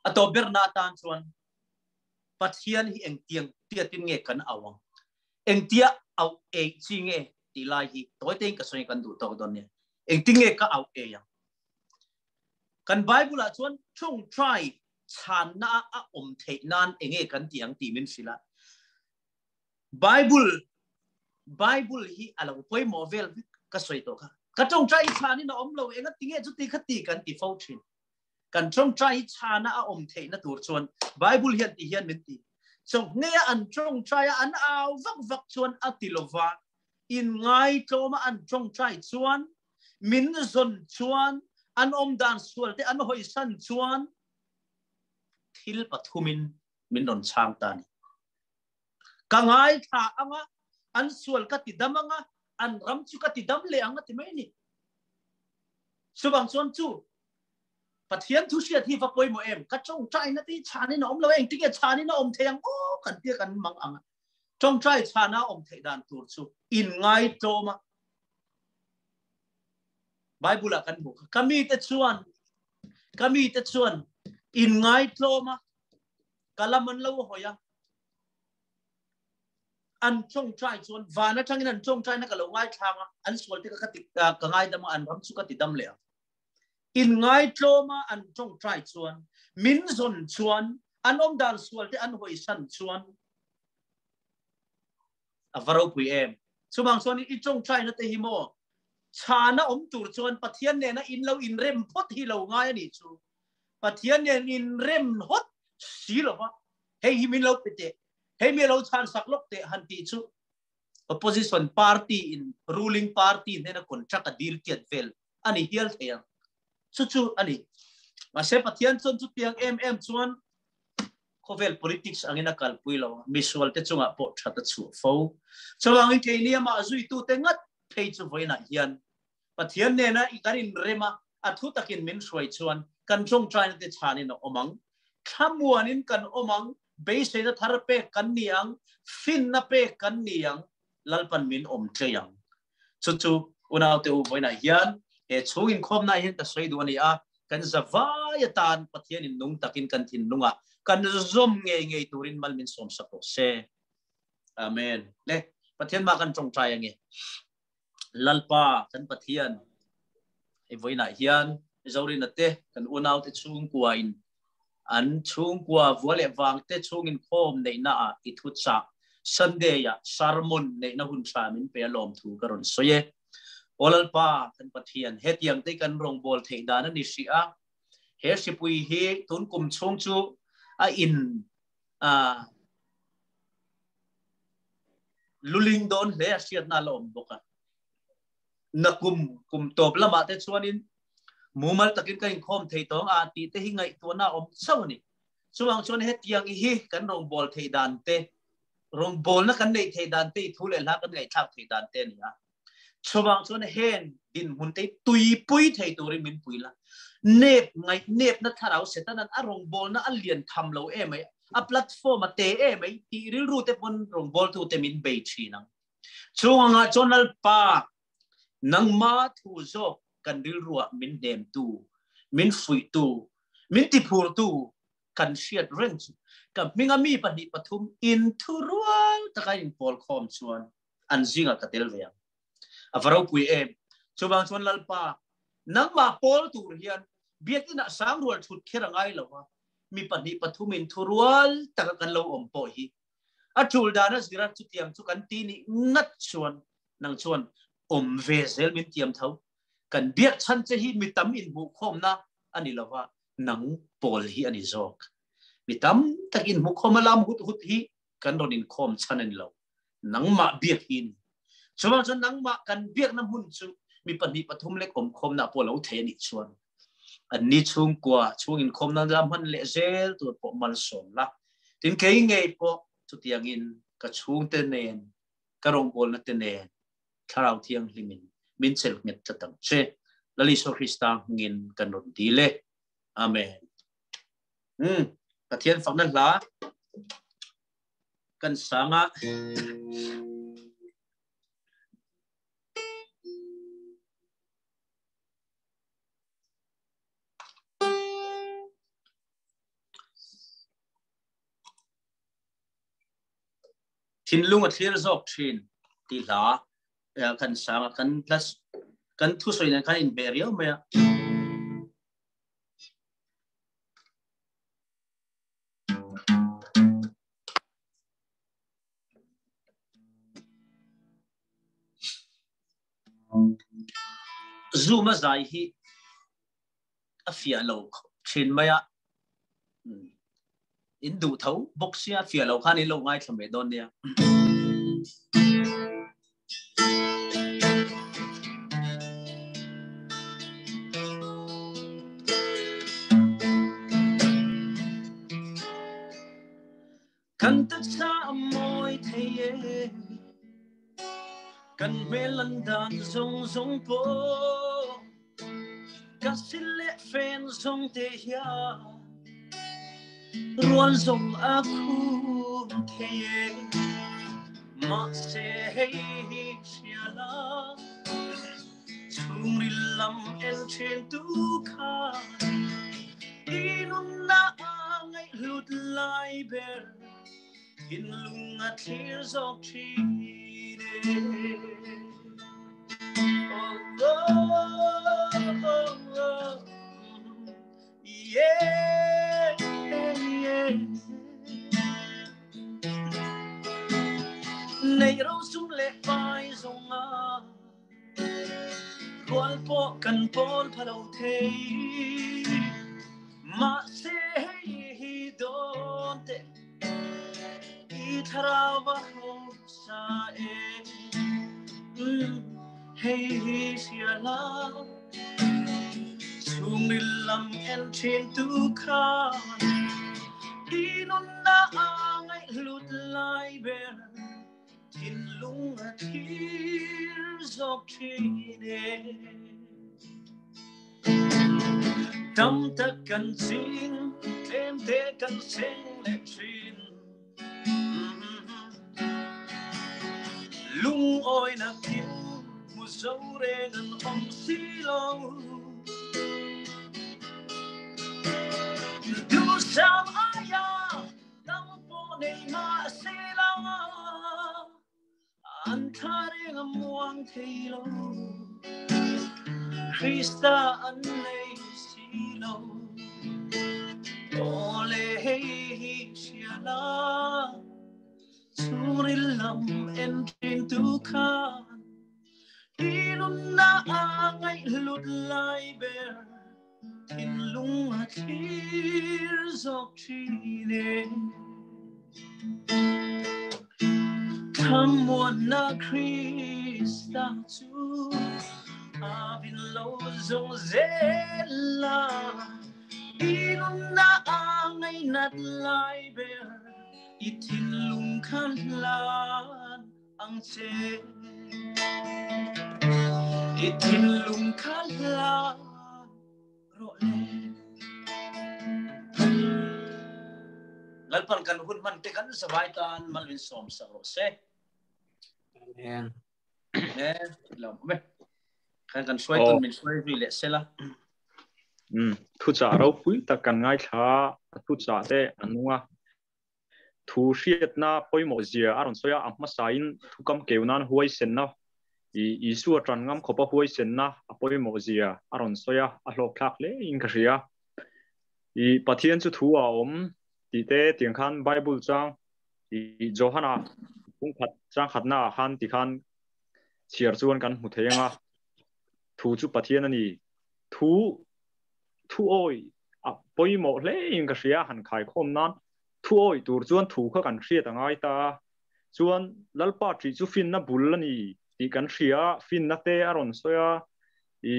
A tawp berna atan chuan. Pathian hi engtiang tiatin nge kan au ang? Engtia au ei chi nge tih lai hi tawi tein ka sawi kan duh tawk dawn nia. Engtin nge ka au ei ang? Kan Bible ah chuan tawngtai chhanna a awm theih nan enge kan tih ang tih min hrilh a. Bible Bible hi a lo pawimawh vel vek ka sawi tawh kha. Ka tawngtai chhanin a awm lo enga tinge chuti kha ti kan ti fo thin. Kan tawngtai hi chhana a awm theihna tur chuan Bible hian ti hian min ti. Chawhngeia an tawngtai a an au vak vak chuan a ti lova, in ngaitlawma an tawngtai chuan, min zawn chuan, an awmdan sual te an hawisan chuan thil pathumin min rawn chhang ta ni. Ka ngaithla anga, an sual ka ti dam anga, an ram chu ka ti dam leh ang a ti mai ni. Chuvang chuan chu Pathian thu hriat hi va pawimawh em? Ka tawngtaina te hi chhanin a awm lo e, engtin nge chhanin a awm thei ang aw kan tia kan mang ang a. Tawngtai chhana a awm theih dan tur chu inngai tlawm a. Bible ah kan hmuh kha. Ka mite chuan ka mite chuan inngai tlawm a, ka lam an lo hawi a, an tawngtai chuan van atangin an tawngtaina ka lo ngaithlang a, an sual te ka ti ka ngaidam a, an ram chu ka ti dam leh ang. Inngaitlawm a an tawngtai chuan, min zawn chuan, an awmdan sual te an hawisan chuan a va ropui em. Chuvang chuan i tawngtaina te hi maw chhana awm tur chuan Pathian nena in lo inrem phawt hi lo ngai a nih chu. Pathian nen inrem hawt si lova hei hi min lo pe teh, hei mi lo chhan sak lawk teh han tih chu opposition party in ruling party hnena contract a dil tiat vel a ni hial thei ang. Chu chu a ni. Mahse Pathian chuan chutiang em em chuan khawvel politics angin a kalpui lo a, misual te chungah pawh that a chhuah fo. Chuvangin keini amah zuitute ngat phei chu vawiinah hian Pathian nena i kan inrem a, a thu takin min hruai chuan kan tawngtaina te chhanin a awm ang. Thlamuanin kan awm ang, beiseina thar pek kan ni ang, finna pek kan ni ang, Lalpan min awm tlei ang. Chu chu unaute u vawiinah hian he chhung inkhawmna hian ka sawi duh a ni a, kan zavai atan Pathianin nung takin kan thinlungah kan zawm ngei ngei turin mal min sawmsak rawh se. Amen. Le Pathian mah kan tawngtai ange. Lalpa kan Pathian hei vawiinah hian Zorina te kan unaute chhungkua in an chhungkua vua leh vang te chhung inkhawm neihna ah i thu chah Sunday ah sermon neihna hun tha min pe a lawmthu ka rawn sawi e. Aw Lalpa kan Pathian hetiang te kan rawngbâwl theih dan a ni hrih a, he hripui hi tun kum chhung chu a in luling dawn hle a hriatna a la awm bawk a. Na kum kum tawp lamah te chuanin mumal takin ka inkhawm thei tawng a tih te hi ngaihtuahna a awm chauh a ni. Chuvang chuan hetiang hi kan rawngbâwl theih dan te, rawngbâwlna kan neih theih dan te, i thu leh hla kan ngaihthlak theih dan te a ni a. Chuvang chuan heng dinhmun te hi tuipui thei turin min pui la. Nep ngaih nepna thlarau Setanan a rawngbawlna a lian tham lo emai, a platform a te emai tih rilru te pawn rawngbawltute min bei thin ang. Chung angah chuan Lalpa, nangma thu zawk kan rilruah min hnemtu, min fuihtu, min tiphurtu kan hriat reng chu ka hminga mi pahnih pathum inthurual taka inpawlkhawm chuan an zingah ka tel ve ang. A va ropui em! Chuvang chuan Lalpa, nangmah pawl tur hian biakinah sangrual thut kher a ngai lo a, mi pahnih pathumin thurual taka kan lo awm pawh hi a tul dana zira chutiang chu kan ti nih ngat chuan nang chuan awm ve zel min tiam tho. Kan biak chhan che hi mi tam inhmuhkhawmna a ni lo va, nang pawl hi a ni zawk. Mi tam tak inhmuhkhawm a lam hut hut hi kan rawn inkhawm chhan a ni lo. Nangmah biak hi a ni. Chuvang chuan nangmah kan biakna hmun chu mi pahnih pathum lek awmkhawmna pawh lo thei a nih chuan anni chhungkua chhung inkhawmna la hman leh zel tur pawh malsawm la. Tin kei ngei pawh chutiangin ka chhungte nen, ka rawngbawlna te nen Thlarau Thianghlimin min chelh nghet tlat ang che. Lal Isua Krista hmingin kan rawn dil e. Amen. Pathian fakna hla kan sang a. Thinlung a thlir zawk thin tih hla kan sang a, kan hla kan thusawi nen khan inhmeh riau mai a. Zoom a zai hi a fiah lo thin mai a. In duh tho bawk sia fiah lo khan in lo ngaithla mai dawn nia. Kan taksa a mawi thei e, kan hmel an dan zawng zawng pawh ka sil leh fen zawng te hian rual zawng a khum thei e. Mahse hei hi hria la, chhungril lam en ṭhin tu khan i nunna a ngaihhlut lai ber thinlung a thlir zawk ṭhin e. Oh, oh, oh, oh. Yeah, yeah. Nei ro sum leh pai zawng a rual pawh kan pawl pha lo thei mahse hei hi dawn te i thlarau a hausa e hei hi hria la chhungril lam en thin tu khan i nunna a ngaihhlut lai ber thinlung a thlir zawk thin e. Tam tak kan ching, tlem te kan seng leh thin. Lungawi na kim hmu zo reng an awm si lo. Duhsam aia tam pawh nei mah se la, an thla reng a muang thei lo. Krista an nei si lo. Aw le hei hi hria la, chhungril lam en thin tu khan i nunna a ngaihhlut lai ber thinlung a thlir zawk thin e. Thlamuanna Krista chu a vin lo zawng zel la, i nunna a ngainat lai ber i thinlung khan hlan ang che. I thinlung khan hlan rawh le. Lalpan kan hun hman te kan zavai tan malvin sawm sak rawh se. Amen. Amen. Lawm awm e. Kan kan hruai tun min hruai zui leh sela. Thu chah ropui tak kan ngaithla a, thu chah te an nung a. Thu hriatna pawimawh zia a rawn sawi a, a hmasain thu kam keu nan huaisenna, Isua tan ngam khawpa huaisenna a pawimawh zia a rawn sawi a, a hlawkthlak hle in ka hria. I Pathian chu thu a awm tih te tiang khan Bible chang i Johana pungkhat chang khatna ah khan ti khan chhiar chuan kan hmu thei anga thu chu Pathian a ni. Thu thu awi a pawimawh hle in ka hria han khaikhawm nan thu awi tur chuan thu kha kan hriat a ngai ta a, chuan Lalpa ṭih chu finna bul a ni tih kan hria a, finna te a rawn sawi a, i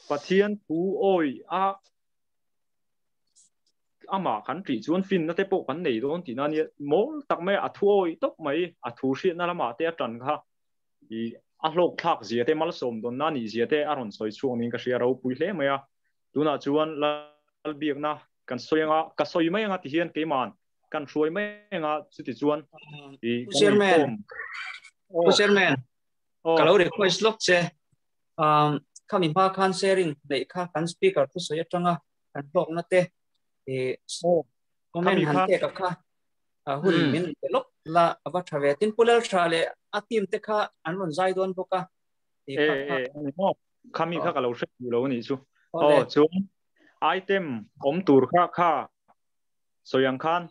Pathian thu awi a amah kan ṭih chuan finna te pawh kan nei dawn tihna a nia, mawl tak mai a thu awi tawp mai, a thu hriatna lamah te a ṭan kha i a hlawk thlak zia te malsawm dawnna nih zia te a rawn sawi chhuak niin ka hria ropui hle mai a, tunah chuan Lalbiakna kan sawi anga ka sawi mai anga tihian keiman kan hruai mai anga chuti chuan i Pu Chairman, Pu Chairman, ka lo request lawk che. Khami hma khan sharing neih kha kan speaker thusawi atanga kan hlawkna te comment han pek a kha. Hun min pe lawk la ava tha ve. Tin Pu Laltha leh a team te kha an rawn zai dawn bawk a. Ti kha kha. E, e, khami kha ka lo hre duh lo anih chu. Aw, chuan item awm tur kha kha sawi ang khan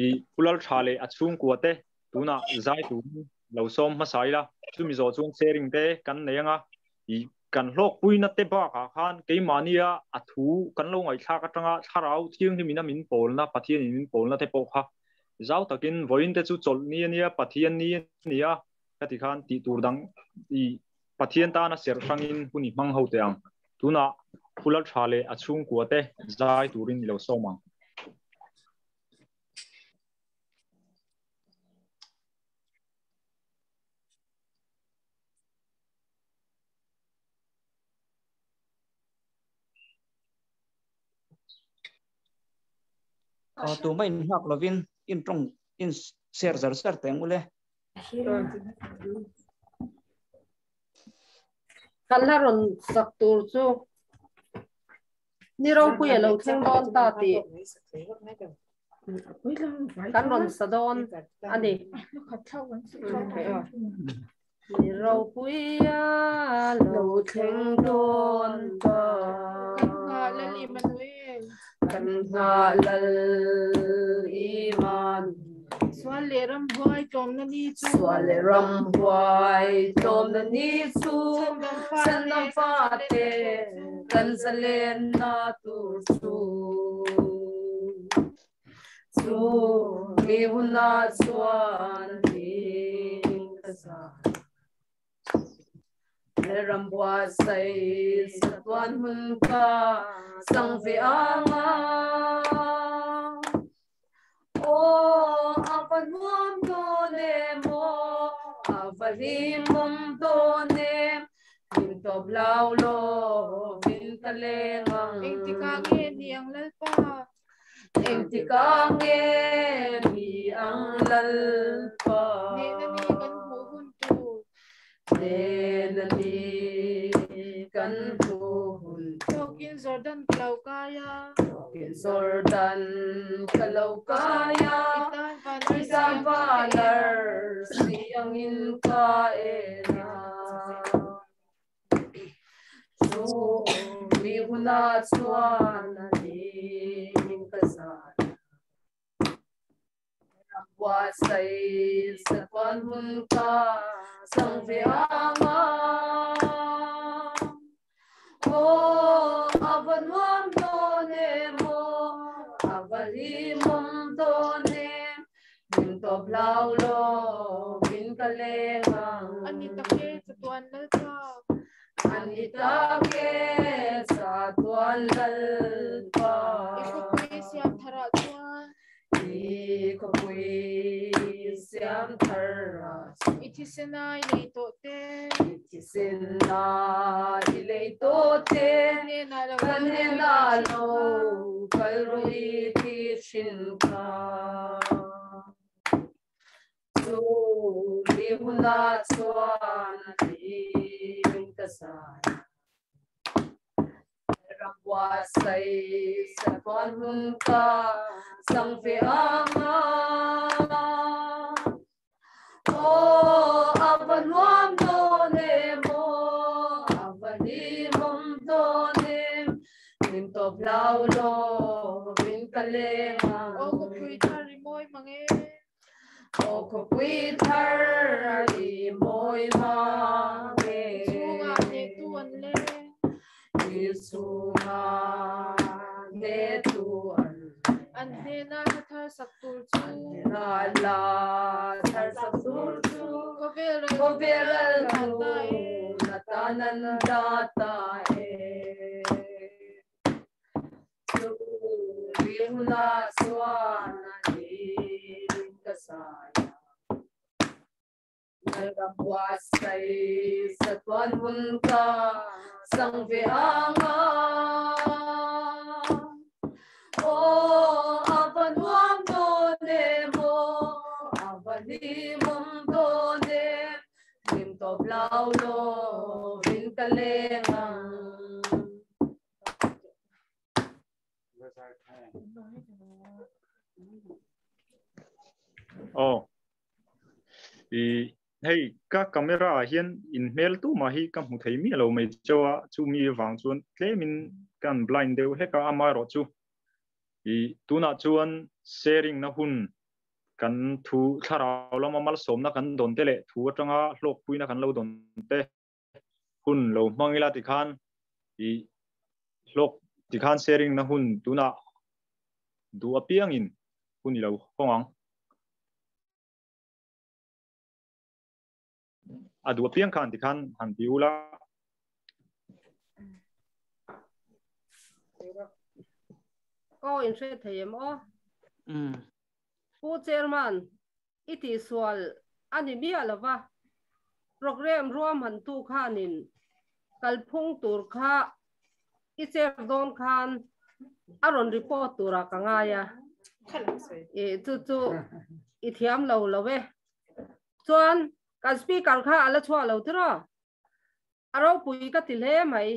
i Pu Laltha leh a chhungkua te tunah zai turin lo sawm hmasa ila, chumi zawh chuan sharing te kan nei anga i kan hlawkpuina te bakah khan keimahnia a thu kan lo ngaihthlak atanga thlarau thianghlimina min pawlna, Pathianin min pawlna te pawh kha zau takin vawiin te chu chawlh ni a nia, Pathian ni a nia ka ti khan tih tur dang i Pathian tana serh hrangin hun i hmang ho teh ang. Tunah Phulal tha leh a chhungkua te zai turin i lo sawm ang. Tu mai in hak lovin in tong in share zar zar teng ule. Kan la rawn sak tur chu ni ropui a lo thleng dawn ta tih kan rawn sa dawn a ni. Ni ropui a lo thleng dawn ta. Kan nghah lal Iman. Sual leh ram huai tlawmna ni chu. Sual leh ram huai tlawmna ni chu. Chhandam fate kan zalenna tur chu. Chu mi hunah chuan hlim ka zai. Ram buatsaih chatuan hun ka sang ve ang a. Aw, a va nuam dawn em aw, a va hlimawm dawn em, hlim tawp lau lovin ka leng ang. Engtikah nge ni ang Lalpa? Engtikah nge ni ang Lalpa? Nehna ni kan hmuh hun tur. Nehna ni kan hmuh hun tur. Tawkin Jordan ka lo kai a. Tawkin Jordan ka lo kai a. I tan vanar siangin ka en a. Chu mi hunah chuan a hlim ka zan a. Ram buatsaih chatuan hun ka chang ve ang a. Aw, a va nuam dawn em aw, a va hlimawm dawn em, Min tawp lau lovin ka leng ang. A ni tak e, chatuan Lalpa. A ni tak e, chatuan Lalpa. I khawpui siam tharah chuan. I khawpui siam tharah chuan. I thisen a i lei tawh te. I thisen a i lei tawh te. Ka hnenah lo kal rawh i ti thin kha. Chu mi hunah chuan a hlim ka zai a. Ram buatsaih chatuan hun ka chang ve ang a. Aw, a va nuam dawn em aw, a va hlimawm dawn em, min tawp lau lovin ka leng ang. Aw khawpui thar i mawi mang e. Aw khawpui thar i mawi mang e. I chhungah hnehtu an leng. I chhungah hnehtu an leng. An hnena hla thar sak tur chu. An hnena hla thar sak tur chu. Khawvel ral Khawvel ral hnu na tan an dah ta e. Chu mi hunah chuan a hlim ka zai a. Ram buatsaih chatuan hun ka chang ve ang a. Aw, a va nuam dawn em aw, a va hlimawm dawn em, hlim tawp lau lovin ka leng ang. Aw. I hei ka camera ah hian in hmel tu mah hi ka hmu thei miah lo mai cheu a, chumi avang chuan tlemin ka han blind deuh hlek a, amaherawh chu i tunah chuan sharing na hun kan thu thlarau lama malsawmna kan dawn te leh thu atanga hlawkpuina kan lo dawn te hun lo hmang ila tikhan i hlawk tikhan sharing na hun tunah duh apiangin hun i lo hawng ang. A duh apiang khan tikhan han ti ula. Aw in hre thei em aw. Pu Chairman, i tihsual a ni miah lo va, program ruahmantu khanin kalphung tur kha i chair dawn khan a rawn report turah ka ngai a, i chu chu i thiam lo lo e. Chuan kan speaker kha a la chhuah lo tiraw? A ropui ka ti hle mai.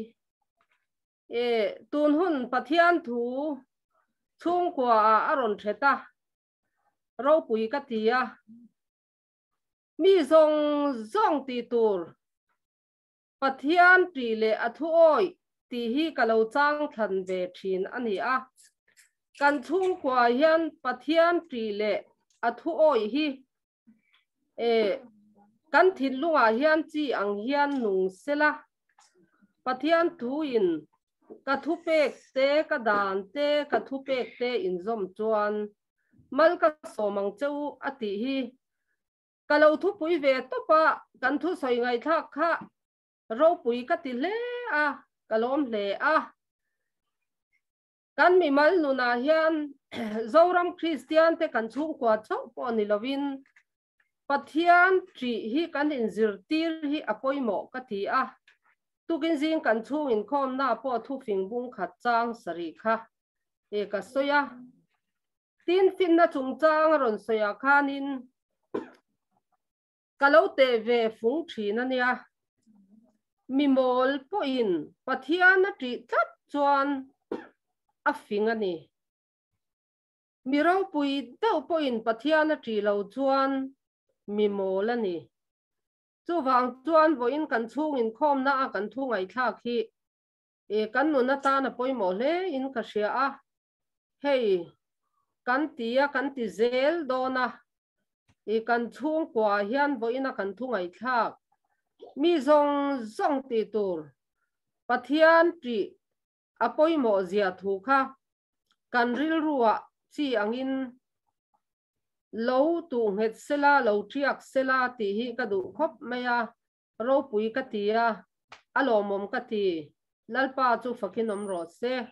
E, tun hun Pathian thu chhungkua ah a rawn thet a, ropui ka ti a, mi zawng zawng tih tur Pathian tih leh a thu awih tih hi ka lo chang thlan ve thin a ni a. Kan chhungkua hian Pathian tih leh a thu awih hi e kan thinlungah hian chi ang hian nung sela, Pathian thuin ka thupek te, ka dan te, ka thupek te inzawm chuan mal ka sawm ang che u a tih hi ka lo thupui ve tawp a, kan thusawi ngaihthlak kha ropui ka ti hle a, ka lawm hle a. Kan mimal nunah hian Zoram Kristian te kan chhungkua chauh pawh ni lovin Pathian ṭih hi kan inzirtir hi a pawimawh ka ti a, tukin zing kan chhung inkhawmna pawh thufing bung khat chang sarih kha e ka sawi a. Tin finna chungchang a rawn sawi ah khanin ka lo teh ve fung thin a nia. Mi mawl pawhin Pathian a ṭih tlat chuan a fing a ni. Mi ropui deuh pawhin Pathian a ṭih lo chuan mi mawl a ni. Chuvang chuan vawiin kan chhung inkhawmna a kan thu ngaihthlak hi kan nun atan a pawimawh hle in ka hria a. Hei kan ti a kan ti zel dawn a, i kan chhungkua hian vawiin a kan thu ngaihthlak mi zawng zawng tih tur Pathian ṭih a pawimawh zia thu kha kan rilruah chi angin lo tuh nghet sela, lo ṭiak sela tih hi ka duh khawp mai a, ropui ka ti a, a lawmawm ka ti. Lalpa chu fakin awm rawh se.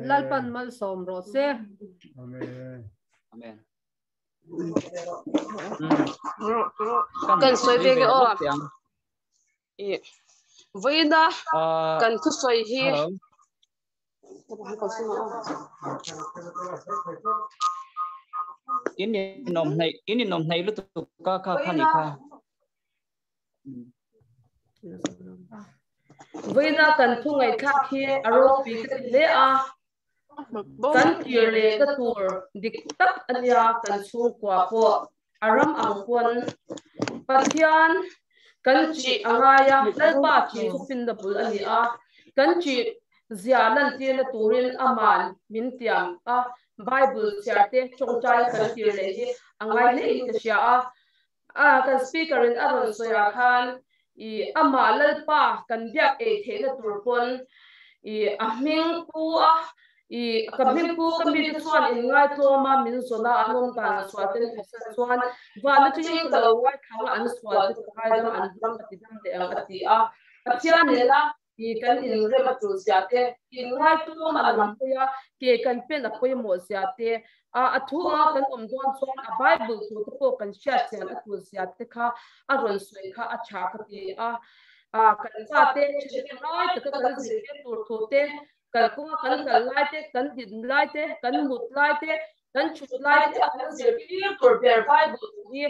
Lalpan malsawm rawh se. Amen. Amen. Kan sawi ve nge aw. I vawiina kan thusawi hi In in awm hnaih in in awm hnaih lutuk ka kha kha ni kha. Vawiina kan thu ngaihthlak hi a ropui ka ti hle a. Kan tir leh na tur dik tak a nia kan chhungkua pawh a ram ang pawn Pathian kan chih a ngai a, Lalpa chih chu finna bul a ni a, kan chih zia lantirna turin aman min tiam a, Bible chhiar te tawngtai kan tir leh hi a ngai hle in ka hria a. A kan speaker in a rawn sawi ah khan i amah Lalpa kan biak ei theihna tur pawn i a hming pu a i ka hming pu ka mite chuan in ngaitlawm a min zawn a an awm dan sual ten phasan chuan van atangin ka lo ngaithlang a an sual te ka ngaidam an ram ka ti dam leh ang a ti a Pathian nena i kan inrem a tul zia te, inngaitawm a lam pawih a, ke kan pen a pawimawh zia te, a a thu a kan awm dawn chuan a Bible thu te pawh kan hriat chian a tul zia te kha a rawn sawi kha a tha ka ti a. A kan pa te thahnem lai taka kan zirtir tur thu te, kalkawnga kan kal lai te, kan din lai te, kan mut lai te, kan thut lai te a kan zirtir tur ber Bible thu hi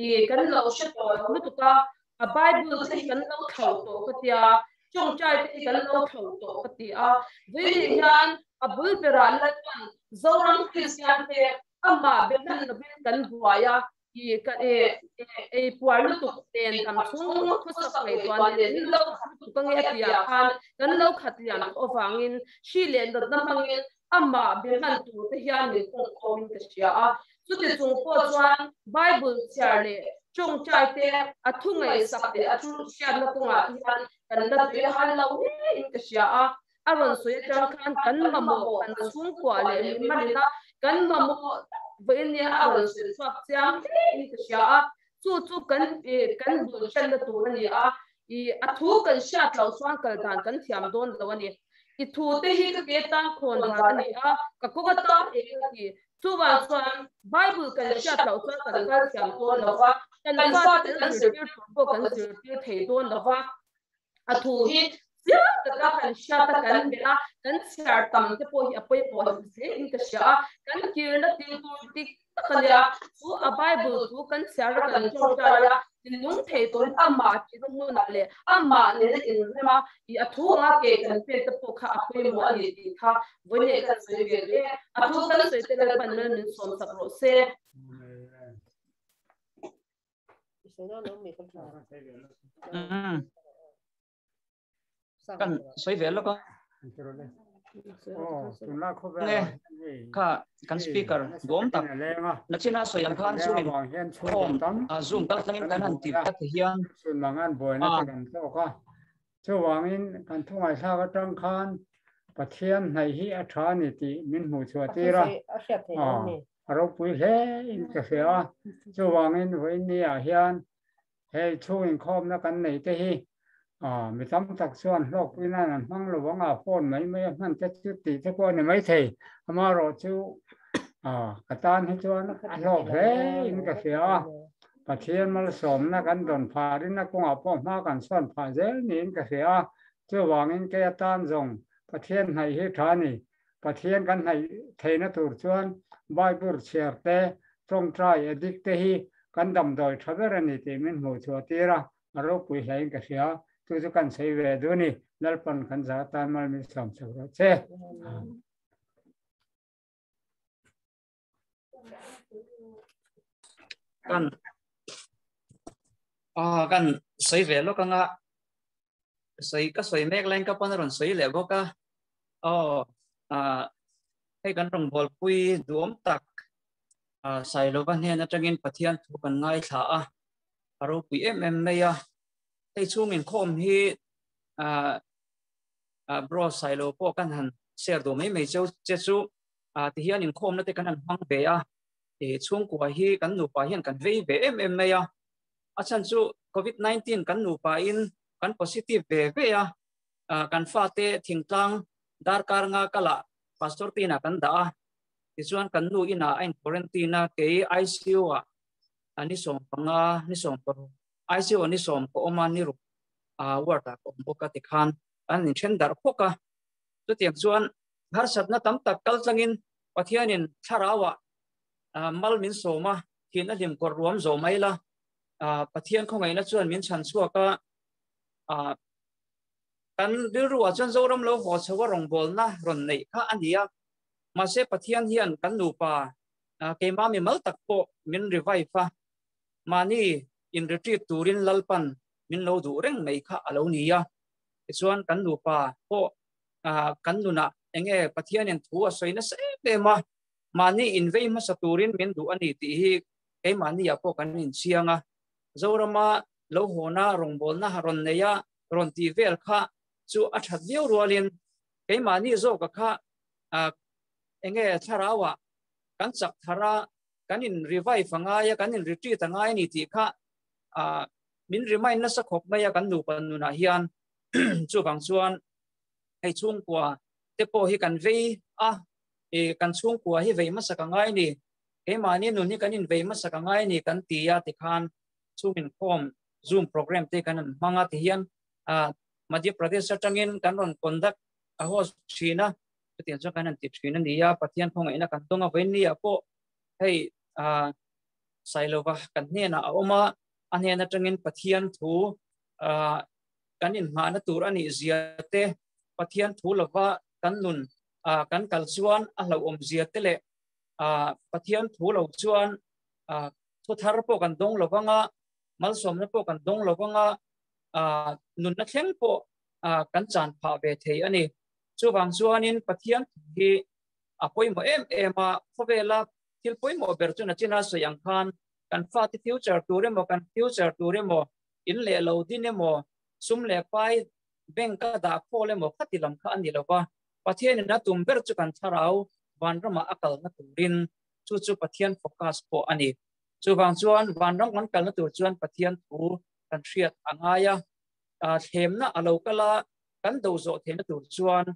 i kan lo hre tawh lo lutuk a, A Bible te hi kan lo thlauh tawh ka tia, tawngtai te hi kan lo thlauh tawh ka ti a. Vawiin hian a bul berah Lalpan Zoram Kristian te amah be hman lovin kan buai a. I ka e ei puar lutuk nen dam chhung khawsak ngaihtuah nen in lo khat lutuk ange a tih ah khan kan lo khat liam tawh avangin hri leh natna hmangin amah be hman tur te hian min kawng khawmin ka hria a. Chuti chung pawh chuan Bible chhiar leh tawngtai te a thu ngaihsak leh a thu hriatna kawngah te hian kan la tui a han lo ngeiin ka hria a. A rawn sawi atang khan kan mamawh kan chhungkua leh mimalina kan mamawh tak vawiin nia a rawn sawi chhuak chiang hle in ka hria a, chu chu kan kan bul hranna tur a ni a, i a thu kan hriat loh chuan kal dan kan thiam dawn lo a ni. I thu te hi ka ke tan khawn var a ni a, ka kawng atan eng a ti. Chuvang chuan Bible kan hriat loh chuan kan kal thiam dawn lo va, kan fate kan zirtir tur pawh kan zirtir thei dawn lo va. A thu hi chiang taka kan hriat a kan melh a, kan chhiar tam te pawh hi a pawimawh hle in ka hria a, kan kirna til tur dik tak a nia, chu a Bible chu kan chhiar a kan tawngtai a, thinlung thei turin amah tihna hmunah leh amah nena inrem a, i a thu anga ke kan pek te pawh kha a pawimawh a ni tih kha vawiin kan sawi ve hle. A thu kan sawi te Lalpan mal min sawmsak rawh se. Kan sawi ve lawk a. Nge kha kan speaker duam tak nachina sawi ang khan zoom in khawm zoom kal tlangin kan han ti tak hian Chuvangin kan thungaithlak atang khan Pathian hnaih hi a tha a ni tih min hmuh chhuah tir a, a ropui hle in ka hria a. Chuvangin vawiin ni ah hian hei chhung inkhawmna kan nei te hi mi tam tak chuan hlawkpui nan an hmang lo ang a, phone mai mai a hman te chu tih te pawh a ni maithei. Amaherawhchu ka tan hi chuan a hlawk hle in ka hria a. Pathian malsawmna kan dawn phah rinna kawngah pawh hma kan sawn phah zel niin ka hria a, chuvangin kei atan zawng Pathian hnaih hi tha a ni. Pathian kan hnaih theihna tur chuan Bible chhiar te, tawngtai addict te hi kan damdawi tha ber a ni tih min hmuh chhuah tir a, a ropui hlein ka hria. Chu chu kan sawi ve duh a ni. Lalpan kan za atan mal min sawm chho rawh che. Kan a kan sawi ve lawk anga sawi ka sawi mek laiin ka pawn a rawn sawi leh bawk a aw a hei kan rawngbâwl pui duhawm tak a Sailova hnen atangin Pathian thu kan ngaithla a a ropui em em mai a hei chhung inkhawm hi a bro Sailo pawh kan han share duh mai mai cheu che chu a ti hian inkhawmna te kan han hmang ve a e chhungkua hi kan nupa hian kan vei ve em em mai a a chhan chu covid 19 kan nupa in kan positive ve ve a kan fate thingtlang darkar nga kala pastor tina kan dah a tichuan kan nu ina a in quarantine a kei ICU a ani som panga ni som paruk ICU ni som ko oma ni ruk a ward a ko awm bawk a tikhan an in then darh phawk a chutiang chuan Harsatna tam tak kal tlangin Pathianin thlarauah mal min sawm a, thihna hlim kawr ruam zawh mai la. Pathian khawngaihna chuan min chhan chhuak a, kan rilruah chuan Zoram lo haw chho a rawngbawlna rawn neih kha a ni a. Mahse Pathian hian kan nupa keimah mi mal tak pawh min revive a, mahni in retreat turin Lalpan min lo duh reng mai kha a lo ni a. Tichuan kan nupa pawh kan nunah enge Pathianin thu a sawi nasa em em a, mahni invei hmasa turin min duh a ni tih hi keimahniah pawh kan inchiang a. Zorama lo hawna rawngbawlna rawn nei a, rawn tih vel kha chu a that viau rualin keimahni zawka kha enge thlarauah kan chak thar a, kan in revive a ngai a, kan in retreat a ngai a ni tih kha min remind nasa khawp mai a kan nupa nunah hian. Chuvang chuan hei chhungkua te pawh hi kan vei a, e kan chhungkua hi vei hmasa ka ngai ni, keimahni nun hi kan in vei hmasa ka ngai ni kan ti a tikhan chhung inkhawm zoom program te kan han hmang a tihian a Madhya Pradesh atangin kan rawn conduct a host thin a, chutiang chuan kan han ti thin a ni a, Pathian khawngaihna kan dawng a vawiin ni ah pawh hei a Sailova kan hnenah a awm a, a hnen atangin Pathian thu a kan inhmahna tur a nih zia te, Pathian thu lova kan nun kan kal chuan a hlauhawm zia te leh Pathian thu lo chuan Thu thar pawh kan dawng lo vanga, malsawmna pawh kan dawng lo vanga, nunna thleng pawh kan chan phah ve thei a ni. Chuvang chuanin Pathian thu hi a pawimawh em em a, khawvela thil pawimawh ber chu nachina sawi ang khan kan fate future tur emaw, kan future tur emaw, in leh lo din emaw, sum leh pai bank a dah khawl emaw khati lam kha a ni lo va. Pathianin a tum ber chu kan thlarau vanramah a kalna turin chu chu Pathian focus pawh a ni. Chuvang chuan vanram kan kalna tur chuan Pathian thu kan hriat a ngai a, thlemna a lo kal a, kan do zawh theihna tur chuan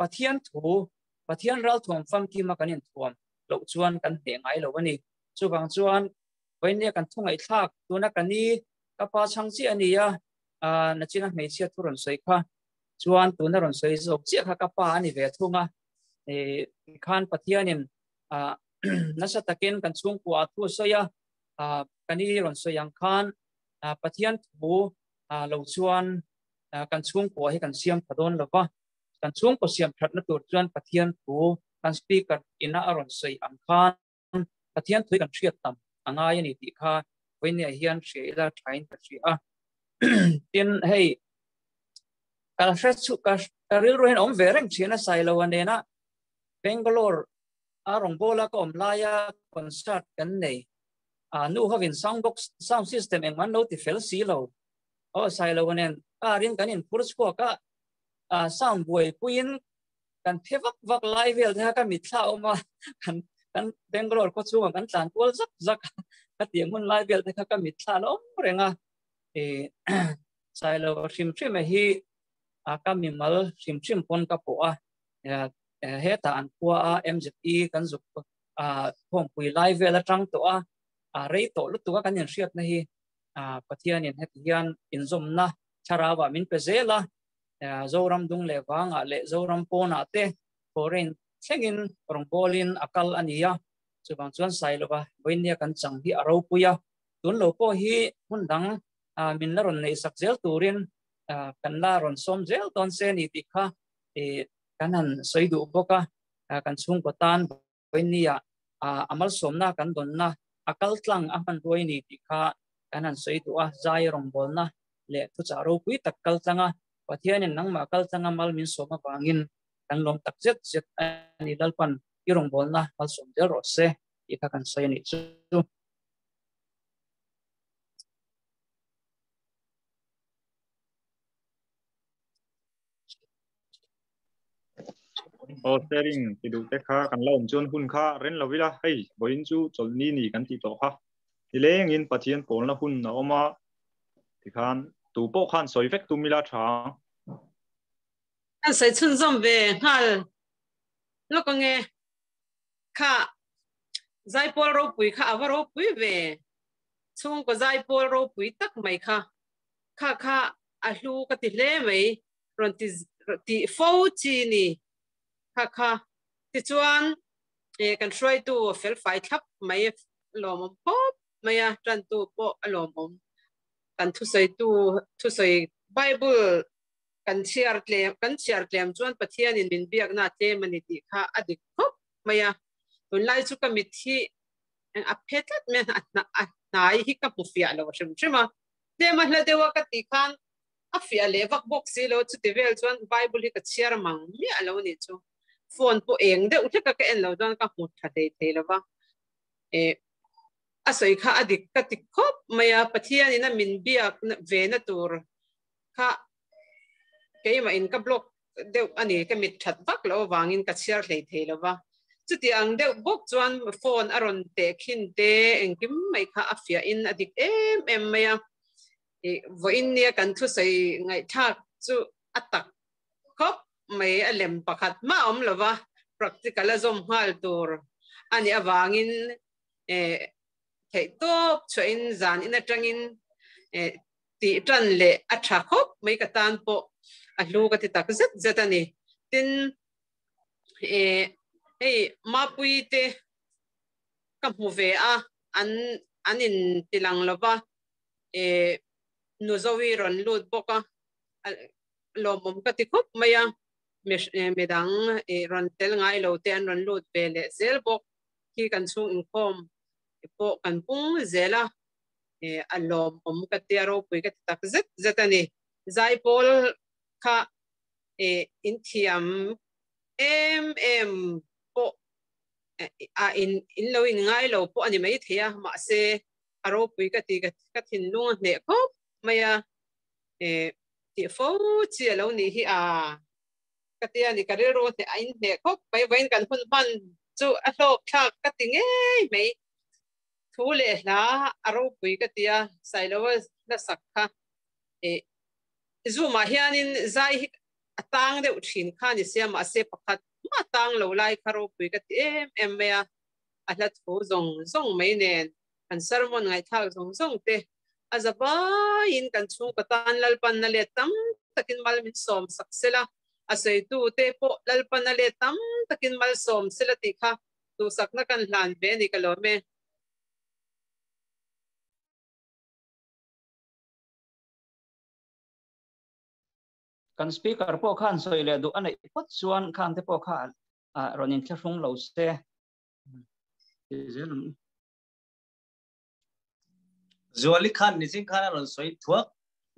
Pathian thu, Pathian ralthuam famkima kan inthuam loh chuan kan hneh ngai lo a ni. Chuvang chuan vawinia kan thu ngaihthlak tuna ka ni, ka pa chhang chiah a ni a, nachina hmeichhia thu rawn sawi kha chuan tuna rawn sawi zawk chiah kha ka pa a ni ve thung a. Tikhan Pathianin nasa takin kan chhungkua a thu a sawi a, ka ni rawn sawi ang khan Pathian thu lo chuan kan chhungkua hi kan siam tha dawn lo va. Kan chhungkaw siam thatna tur chuan Pathian thu kan speaker ina a rawn sawi ang khan Pathian thu hi kan hriat tam a ngai a ni tih kha vawinia hian hria ila thain ka hria a. Tin, hei ka hre chu ka ka rilru hian awm ve reng thin a sailo a nena Bangalore a rawngbawla ka awm laia concert kan nei a nu hovin sound box sound system engmah an lo ti fel si lo aw sailo a nen car in kan inphur chhuak a a sound buaipuiin kan phe vak vak lai vel te kha ka mitthla a awm a kan kan Bangalore khaw chhungah kan tlan kual zak zak a ka tih hun lai vel te kha ka mitthla a la awm reng a e sailo hrim hrim a hi a ka mimal hrim hrim pawn ka pawh a hetah an khua a MZE kan zuk a khawmpui lai vel atang tawh a a rei tawh lutuk a kan inhriatna hi a Pathianin heti hian inzawmna thlarauah min pe zel a Zoram dung leh vangah leh Zoram pawnah te foreign thlengin rawngbawlin a kal a ni a, chuvang chuan Sailova vawinia kan chang hi a ropui a, tun lo pawh hi hmun dang min la rawn neihsak zel turin kan la rawn sawm zel dawn se ni tih kha kan han sawi duh bawk a, kan chhungkaw tan vawinia a malsawmna kan dawnna a kal tlang a hmanruai ni tih kha kan han sawi duh a, zai rawngbawlna leh thuchah ropui tak kal tlang a, Pathianin nangmah kal tlanga mal min sawm avangin kan lawm tak zet zet a ni. Lalpan i rawngbawlna malsawm zel rawh se tih kha kan sawi a nih chu. Aw sharing ti duh te kha kan la awm chuan hun kha ren lo ila hei vawiin chu chawlhni ni kan tih tawh kha nilengin Pathian pawlna hun a awm a tikhan tu pawh khan sawi vek tum ila tha ang. Kan sawi chhunzawm ve nghal lawk ange kha zaipawl ropui kha a va ropui ve chhungkaw zaipawl ropui tak mai kha kha kha a hlu ka ti hle mai rawn ti ti fo chi ni kha kha tichuan kan hruaitu felfai thlap mai lawmawm khawp mai a tantu pawh a lawmawm kan thusawitu thusawi Bible kan chhiar tlem kan chhiar tlem chuan Pathianin min biakna tlem a ni tih kha a dik khawp mai a tunlai chu ka mit hi a phe tlat mai a a hnai hi ka hmu fiah lo hrim hrim a tlem a hla deuh a ka tih khan a fiah leh vak bawk si lo chuti vel chuan Bible hi ka chhiar mang miah lo ni chu phone pawh eng deuh hlek a ka en lo chuan ka hmu tha thei thei lo va e a sawi kha a dik ka ti khawp mai a Pathianin a min biak ve na tur kha keimah in ka block deuh a ni ka mit that vak loh avangin ka chhiar hlei thei lo va chuti ang deuh bawk chuan phone a rawn teh khin te engkim mai kha a fiah in a dik em em mai a vawiin nia kan thusawi ngaihthlak chu a tak khawp mai a lem pakhat mah awm lo va practical a zawm nghal tur a nih avangin theih tawp chhuahin zan in atangin tih tan leh a tha khawp mai ka tan pawh a hlu ka ti tak zet zet a ni. Tin, hei Mapui te ka hmu ve a, an an in tilang lo va, Nuzovi rawn lut bawk a, lawmawm ka ti khawp mai a, midang rawn tel ngai lo te an rawn lut ve leh zel bawk khi kan chhung inkhawm. pawh kan pung zel a, a lawmawm ka tia ropui ka ti tak zet zet a ni. Zaipawl kha in thiam em em pawh a in in lo in ngai lo pawh a ni mai thei a, mahse a ropui ka ti ka thinlung a hneh khawp mai a, tih fo chi a lo nih hi a ka ti a ni, ka rilru hneh a in hneh khawp mai, vawiin kan hun hman chu a hlawk thlak ka ti ngei mai, thu leh hla a ropui ka ti a, Sailoa hlasak kha Zoom ah hianin zai hi a tang deuh thin kha ni sia, mahse pakhat mah tang lo lai kha ropui ka ti em em mai a, a hla thu zawng zawng mai nen kan sermon ngaihthlak zawng zawng te a za vaiin kan chhungkaw tan Lalpanna let tam takin mal min sawm sak sela, a sawitu te pawh Lalpanna let tam takin mal sawm sela tih kha duhsakna kan hlan ve a ni ka lawm e. Kan speaker pawh khan sawi leh duh a neih phawt chuan khan te pawh kha rawn inthlahrung lo se. Zuali khan nichin khan a rawn sawi thuak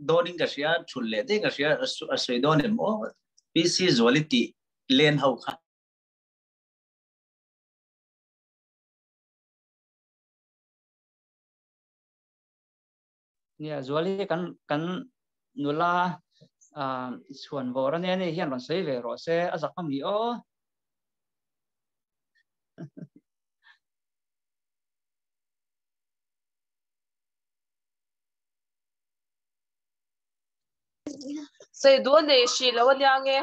dawnin ka hria, thul leh daih ka hria, a sawi dawn em aw? PC Zuali tih len ho kha. Nia, Zuali hi kan kan nula chhuan vawr ania ni hian rawn sawi ve rawh se, a zak ami aw. Sawi duh a nei hrih lo ania nge.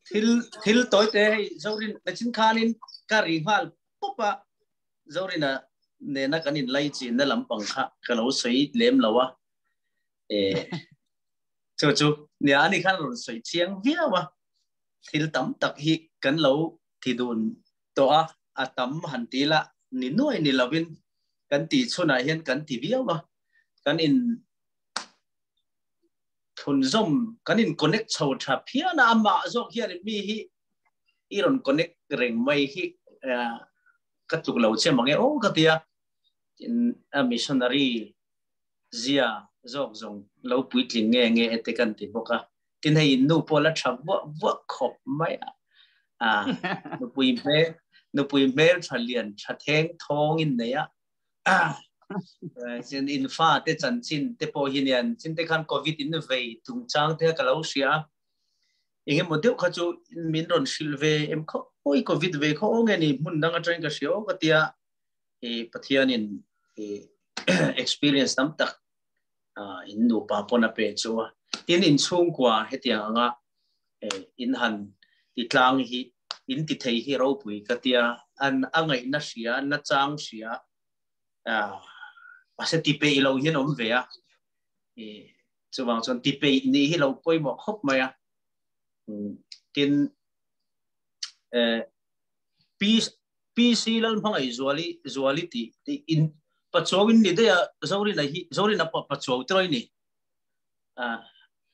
Thil thil tawi te hei Zorin nachin khanin ka ri nghal pawp a Zorina nena kan in lai chin na lampang kha ka lo sawi lem lo a e chu chu nia ani khan rawn sawi chiang viau a thil tam tak hi kan lo ti dun tawh a a tam han ti la ni nuai ni lovin kan ti chhunah hian kan ti viau a kan in thunzawm kan in connect chho tha phian a amah zawk hian mi hi i rawn connect reng mai hi ka tluk lo che mange aw ka tia in a missionary zia zawk zawng lo puitling nge nge te kan ti bawk a tin hei in nu pawh la tha vuah vuah khawp mai a a nupui hmel nupui hmel tha lian tha theng thawng in nei a sin in fa te chanchin te pawh hi nian chin te khan covid in vei chungchang te ka lo hria enge maw deuh kha chu min rawn hrilh ve em kho oi covid ve kho nge ni hmun dang atangin ka hria ka tia e Pathianin e experience tam tak in nupa pawn a pe chu a tin in chhungkua hetiang anga in han ti tlang hi in ti thei hi ropui ka tia an a ngaihna hria na chang hria mahse ti peih lo hian awm ve a e chuwang chuan ti peih ni hi lo pawimawh khawp mai a tin PC lal hmangaih zuali zuali ti ti in pachuau in ni dei a zorina hi zorina pa pachuau troi ni a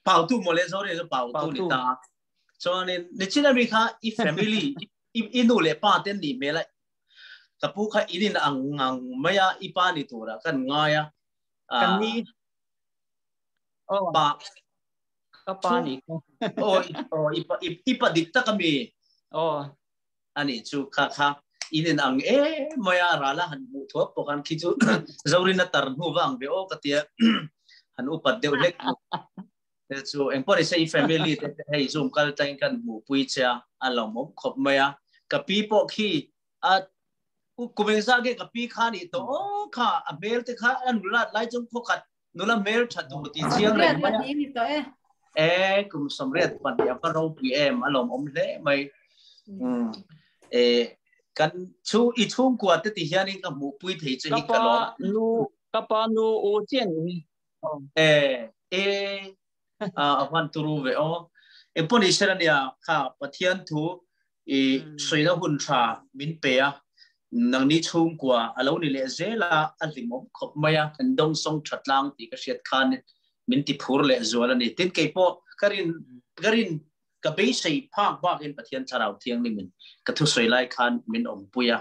pautu mole zorina chu pautu ni ta chuan in nichina mi kha i family i nu le pa ten ni mela ka pu kha inin ang ngang maya i pa ni tura kan ngaia kan ni oh pa ka pa ni oh oh i pa i pa dik tak ami oh ani chu kha kha inin ang e maya rala han mu thuak pawh khan khi chu zorin a tar hnu wang ve o ka tia han upat deuh hlek chu engpawh ni se i family te hei zoom kal tang kan mu pui che a lo mom khop maya ka pi pawh khi a kumeng za ge ka pi kha ni to kha a hmel te kha an nula lai chung kho khat nula hmel tha tur ti chiang reng mai e kum somriat pahnih a va ropui em a lawm awm hle mai e kan chu i chhungkua te ti hianin ka hmuh pui thei che hi ka lawm nu ka pa nu u chian ni e e a van turu ve o e poni serania kha Pathian thu i soina hun tha min pe a nangni chhungkua a lo ni leh zela a hlimawm khawp mai a kan dawng sawng tha tlang tih ka hriat khan min ti phur leh zual ani tin kei pawh ka rin ka rin ka beisei phak bakin Pathian thlarau thianghlimin ka thu sawi lai khan min awm pui a.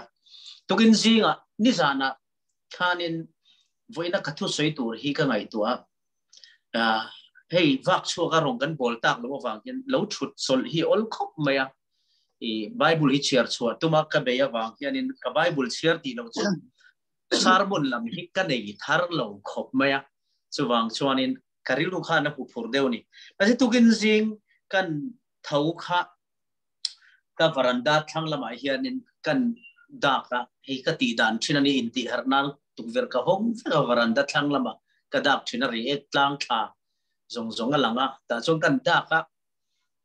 Tukin zinga nizana khanin voina ka thu soi tur hi ka ngai tua hei vak chhuak a rong kan bol tak lo awang hian lo thut sol hi ol khop mai a i Bible hi chhiar chhuah tuma ka bei awang hianin ka Bible chhiar ti lo chu sermon lam hi ka nei thar lo khop mai a chuwang chuanin ka rilru khan a hu phur deuh ni kasi tukin zing kan tho kha ka varanda thlang lamah hianin kan dak a hei ka tih dan thin ani intih harh nan tukverh ka hawng vek a varanda thlang lamah ka dak thin a ri ek tlang thla zawng zawng a lang a tah chuan kan dak a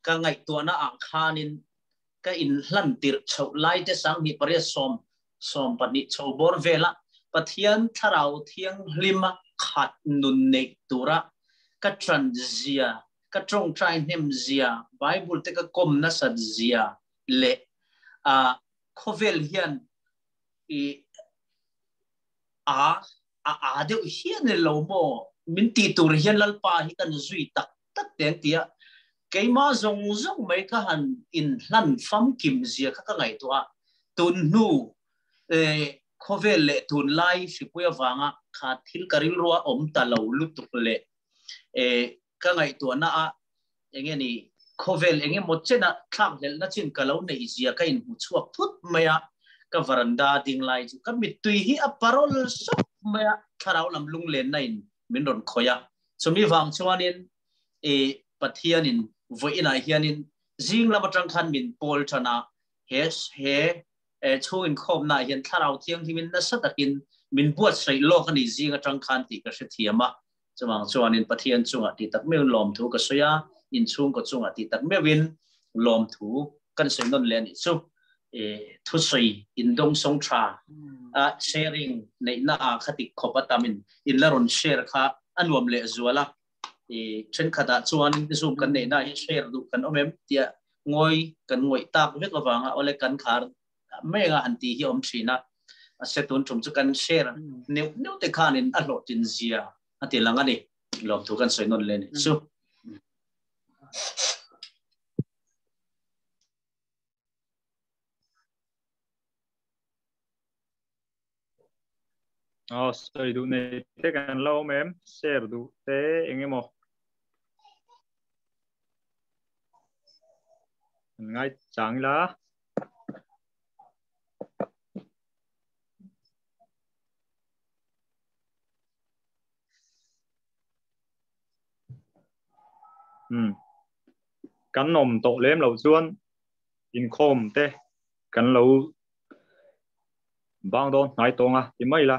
ka ngaihtuahna ah khanin ka inhlan tirh chhoh lai te sanghnih pariat sawm sawm pahnih chho bawr vela Pathian thlarau thianghlima khat nun neih tura ka tan zia ka tawngtai hnem zia, Bible te ka kawm nasat zia leh a khawvel hian i a a a deuh hian ni lo maw min ti tur hian Lalpa hi kan zui tak tak te an ti a, keimah zawng zawng mai ka han inhlan famkim zia kha ka ngaihtuah a, tun hnu khawvel leh tunlai hripui avanga kha thil ka rilrua awm ta lo lutuk leh ka ngaihtuahna a enge ni khawvel enge maw chena thlak hlelhna chin ka lo neih zia ka inhmu chhuak thut mai a, ka varanda ding lai chu ka mittui hi a parol sawk mai a, thlarau lam lunglenna in min rawn khawih a, chumi vang chuanin i Pathianin vawiinah hianin zing lam atang khan min pawl tan a, he he chhung inkhawmnaah hian thlarau thianghlimin nasa takin min buatsaih lawk a ni zing atang khan tih ka hrethiam a. Chuvang chuanin Pathian chungah tih tak meuhin lawmthu ka sawi a, inchhungkaw chungah tih tak meuhin lawmthu kan sawi nawn leh a nih chu. Thusawi indawngsawng tha a sharing neihna ah kha tik khawp a tamin in la rawn share kha a nuam leh zual a. Thenkhatah chuan Zoom kan neihna ah hian share duh kan awm em tia ngawi kan ngawih tak vek avanga awle kan khar mai anga han tih hi a awm thin a, mahse tun tum chu kan share neuh neuh te khanin a hlawhtlin zia a ti lang a ni. Lawmthu kan sawi nawn leh a nih chu. Aw, sawi duh nei te kan lo awm em? Share duh te eng emaw? Kan ngai chang ila. Kan awm tawh lem loh chuan inkhawm te kan lo bang dawn hnai tawng a ti mai la.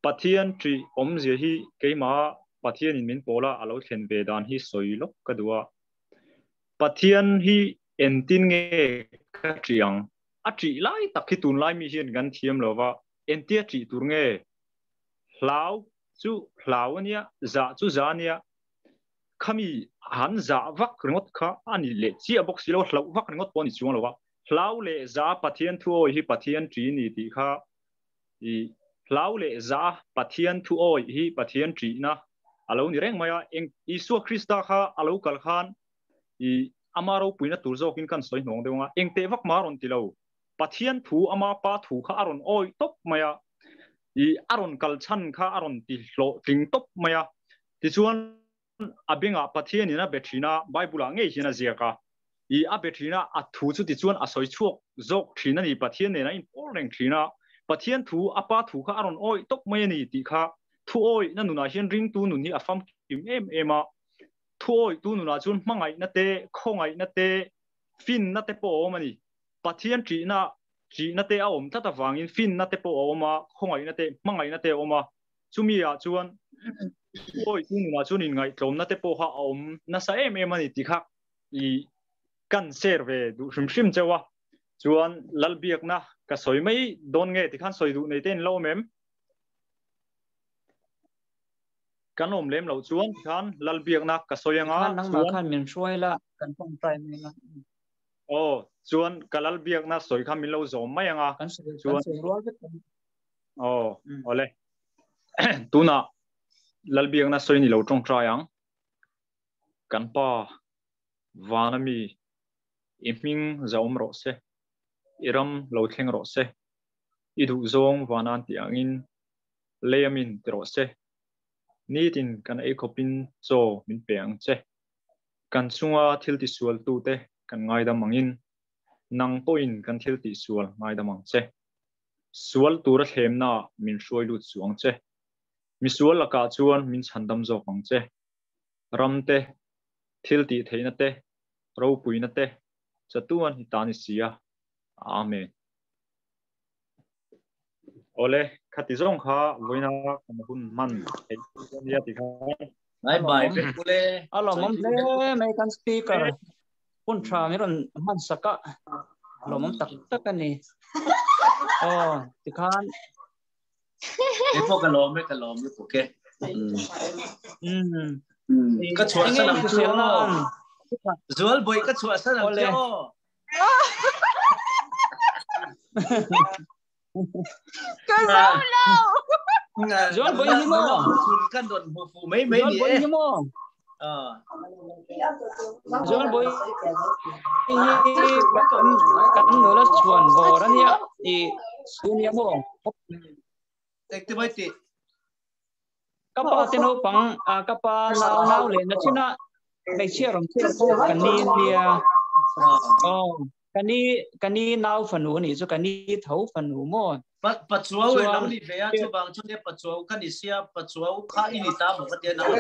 Pathian ṭih awmzia hi keimah Pathianin min pawl a, a lo thlen ve dan hi sawi lawk ka duh a. Pathian hi entin nge ka ṭih ang? A ṭih lai tak hi tunlai mi hian kan thiam lo va, entia ṭih tur nge? Hlau chu hlau a nia, zah chu za a nia. Khami han zah vak ringawt kha a ni leh chiah bawk si lo, hlauh vak ringawt pawh a ni chuang lo va. Hlau leh za Pathian thu awi hi Pathian ṭih ni tih kha I hlau leh za Pathian thu awih hi Pathian ṭihna a lo ni reng mai a. Eng Isua Krista kha a lo kal khan i ama ropuina tur zawkin kan sawi hnawng deuh ang a, eng teh vak mah a rawn ti lo. Pathian thu ama Pa thu kha a rawn awih tawp mai a, i a rawn kal chhan kha a rawn ti hlawhtling tawp mai a. Tichuan a bengah Pathianin a be thin a, Bible-ah ngei hian a ziak a. I a be thin a, a thu chu tichuan a sawi chhuak zawk thin a ni. Pathian nen a inpawl reng thin a, Pathian thu, a Pa thu kha a rawn awih tawp mai a ni tih kha thu awihna nunah hian ringtu nun hi a famkim em em a. Thu awihtu nunah chuan hmangaihna te, khawngaihna te, finna te pawh a awm a ni. Pathian ṭihna, ṭihna te a awm tlat avangin finna te pawh a awm a, khawngaihna te, hmangaihna te a awm a. Chumi ah chuan awi tu nunah chuan inngaihtlawmna te pawh kha a awm nasa em em a ni tih kha i kan share ve duh hrim hrim cheu a. Chuan Lalbiakna ka sawi mai dawn nge tikhan sawi duh nei te in lo awm em? Kan awm lem loh chuan tikhan Lalbiakna ka sawi anga Tikhan nangmah chuan khan min hruai la kan tawngtai mai la. Aw chuan ka Lalbiakna sawi kha min lo zawm mai anga Kan sawi kan chuan sawi rual vek ang. Aw, awle. Tunah Lalbiakna sawi ni lo tawngtai ang. Kan Pa, vana mi, i hming za awm rawh se. I ram lo thleng rawh se. I duh zawng vanan tih angin leia min ti rawh se. Nitin kan ei khawpin chaw min pe ang che. Kan chunga thil tisual tute kan ngaidam angin nang pawhin kan thil tihsual ngaidam ang che. Sual tura thlemnaah min hruai lut suh ang che. Misual lakah chuan min chhandam zawk ang che. Ram te, thil tih theihna te, ropuina te, chatuan hi ta ni si a. Amen. Awle, khati zawng kha vawiina kan hun hman theih a nia ti khan. Bye bye vek ule. A lawmawm hle mai kan speaker hun tha min rawn hman sak a, lawmawm tak tak a ni. Aw, tikhan. Kei pawh ka lawm e, ka lawm lutuk e. Ka chhuah san ang chu aw. Zual bawih ka chhuah san ang che aw. Ka zo lo. Zual bawih hi maw? Chhun kan rawn hmu fuh mai mai ni e. Zual bawih hi maw? Zual bawih hi kan nula chhuan vawr a nia i nia maw? Engti mai tih? Ka pa te naupang ka pa nau nau leh na china hmeichhia rawn chhiat pawh ka ni nia. Aw ka ni ka ni nau fanu a nih chu ka ni tho fanu maw. Pachuau e lo ni ve a chuvang chu nia Pachuau ka ni sia Pachuau kha i ni ta maw ka tia nang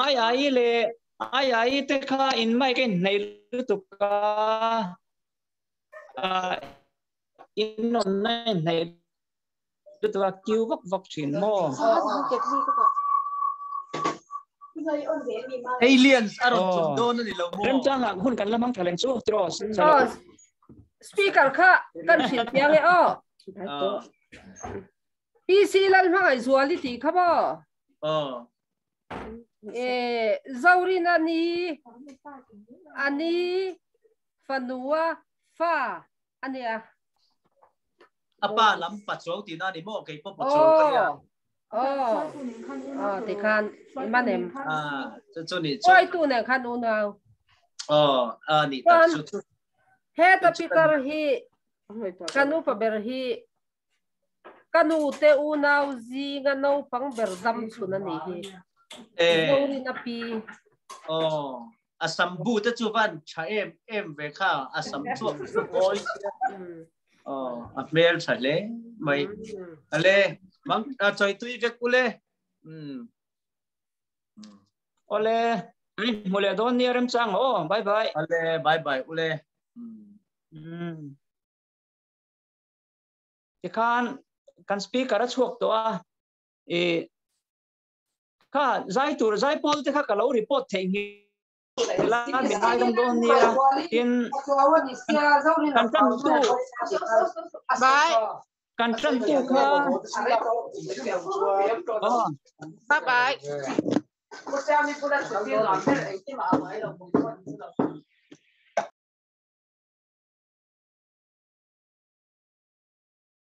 Ai ai le ai ai te kha in mic a inhnaih lutuk a. In awmna inhnaih lutuk a kiu vak vak thin maw? Aliens a rawn chum dawn a ni lo maw? Remchangah hun kan la hmang tha leng chu tiraw? Aw, speaker kha kan hrilh piang e aw. PC Lalhmangaihzuali tih kha maw? Aw. E Zorin ani ani fanua fa ania. A pa lam pachuau tihna a ni maw? Kei pawh pachuau ka nia. Aw, aw ti khan i man em? Ah, chu chu ni chu. Awi tu nen khan unau. Aw, a ni tak chu chu. Heta pitar hi kan upa ber hi ka nu te unau zinga naupang ber dam chhun a nih hi. Zorin a pi. Aw, a sam bu te chu van tha em em ve kha a sam chu a mawi sia. Aw, a hmel tha hle mai. Ale, mang a chawi tui vek ule. Ole, hmu leh dawn nia remchang aw. Bye bye. Ale, bye bye ule. Tikhan kan speaker a chhuak tawh a, i kha zai tur zai pawl te kha ka lo report theih nghilh la min ngaidam dawn nia tin kan tan tu Bye. kan tan tu kha oh Bye bye.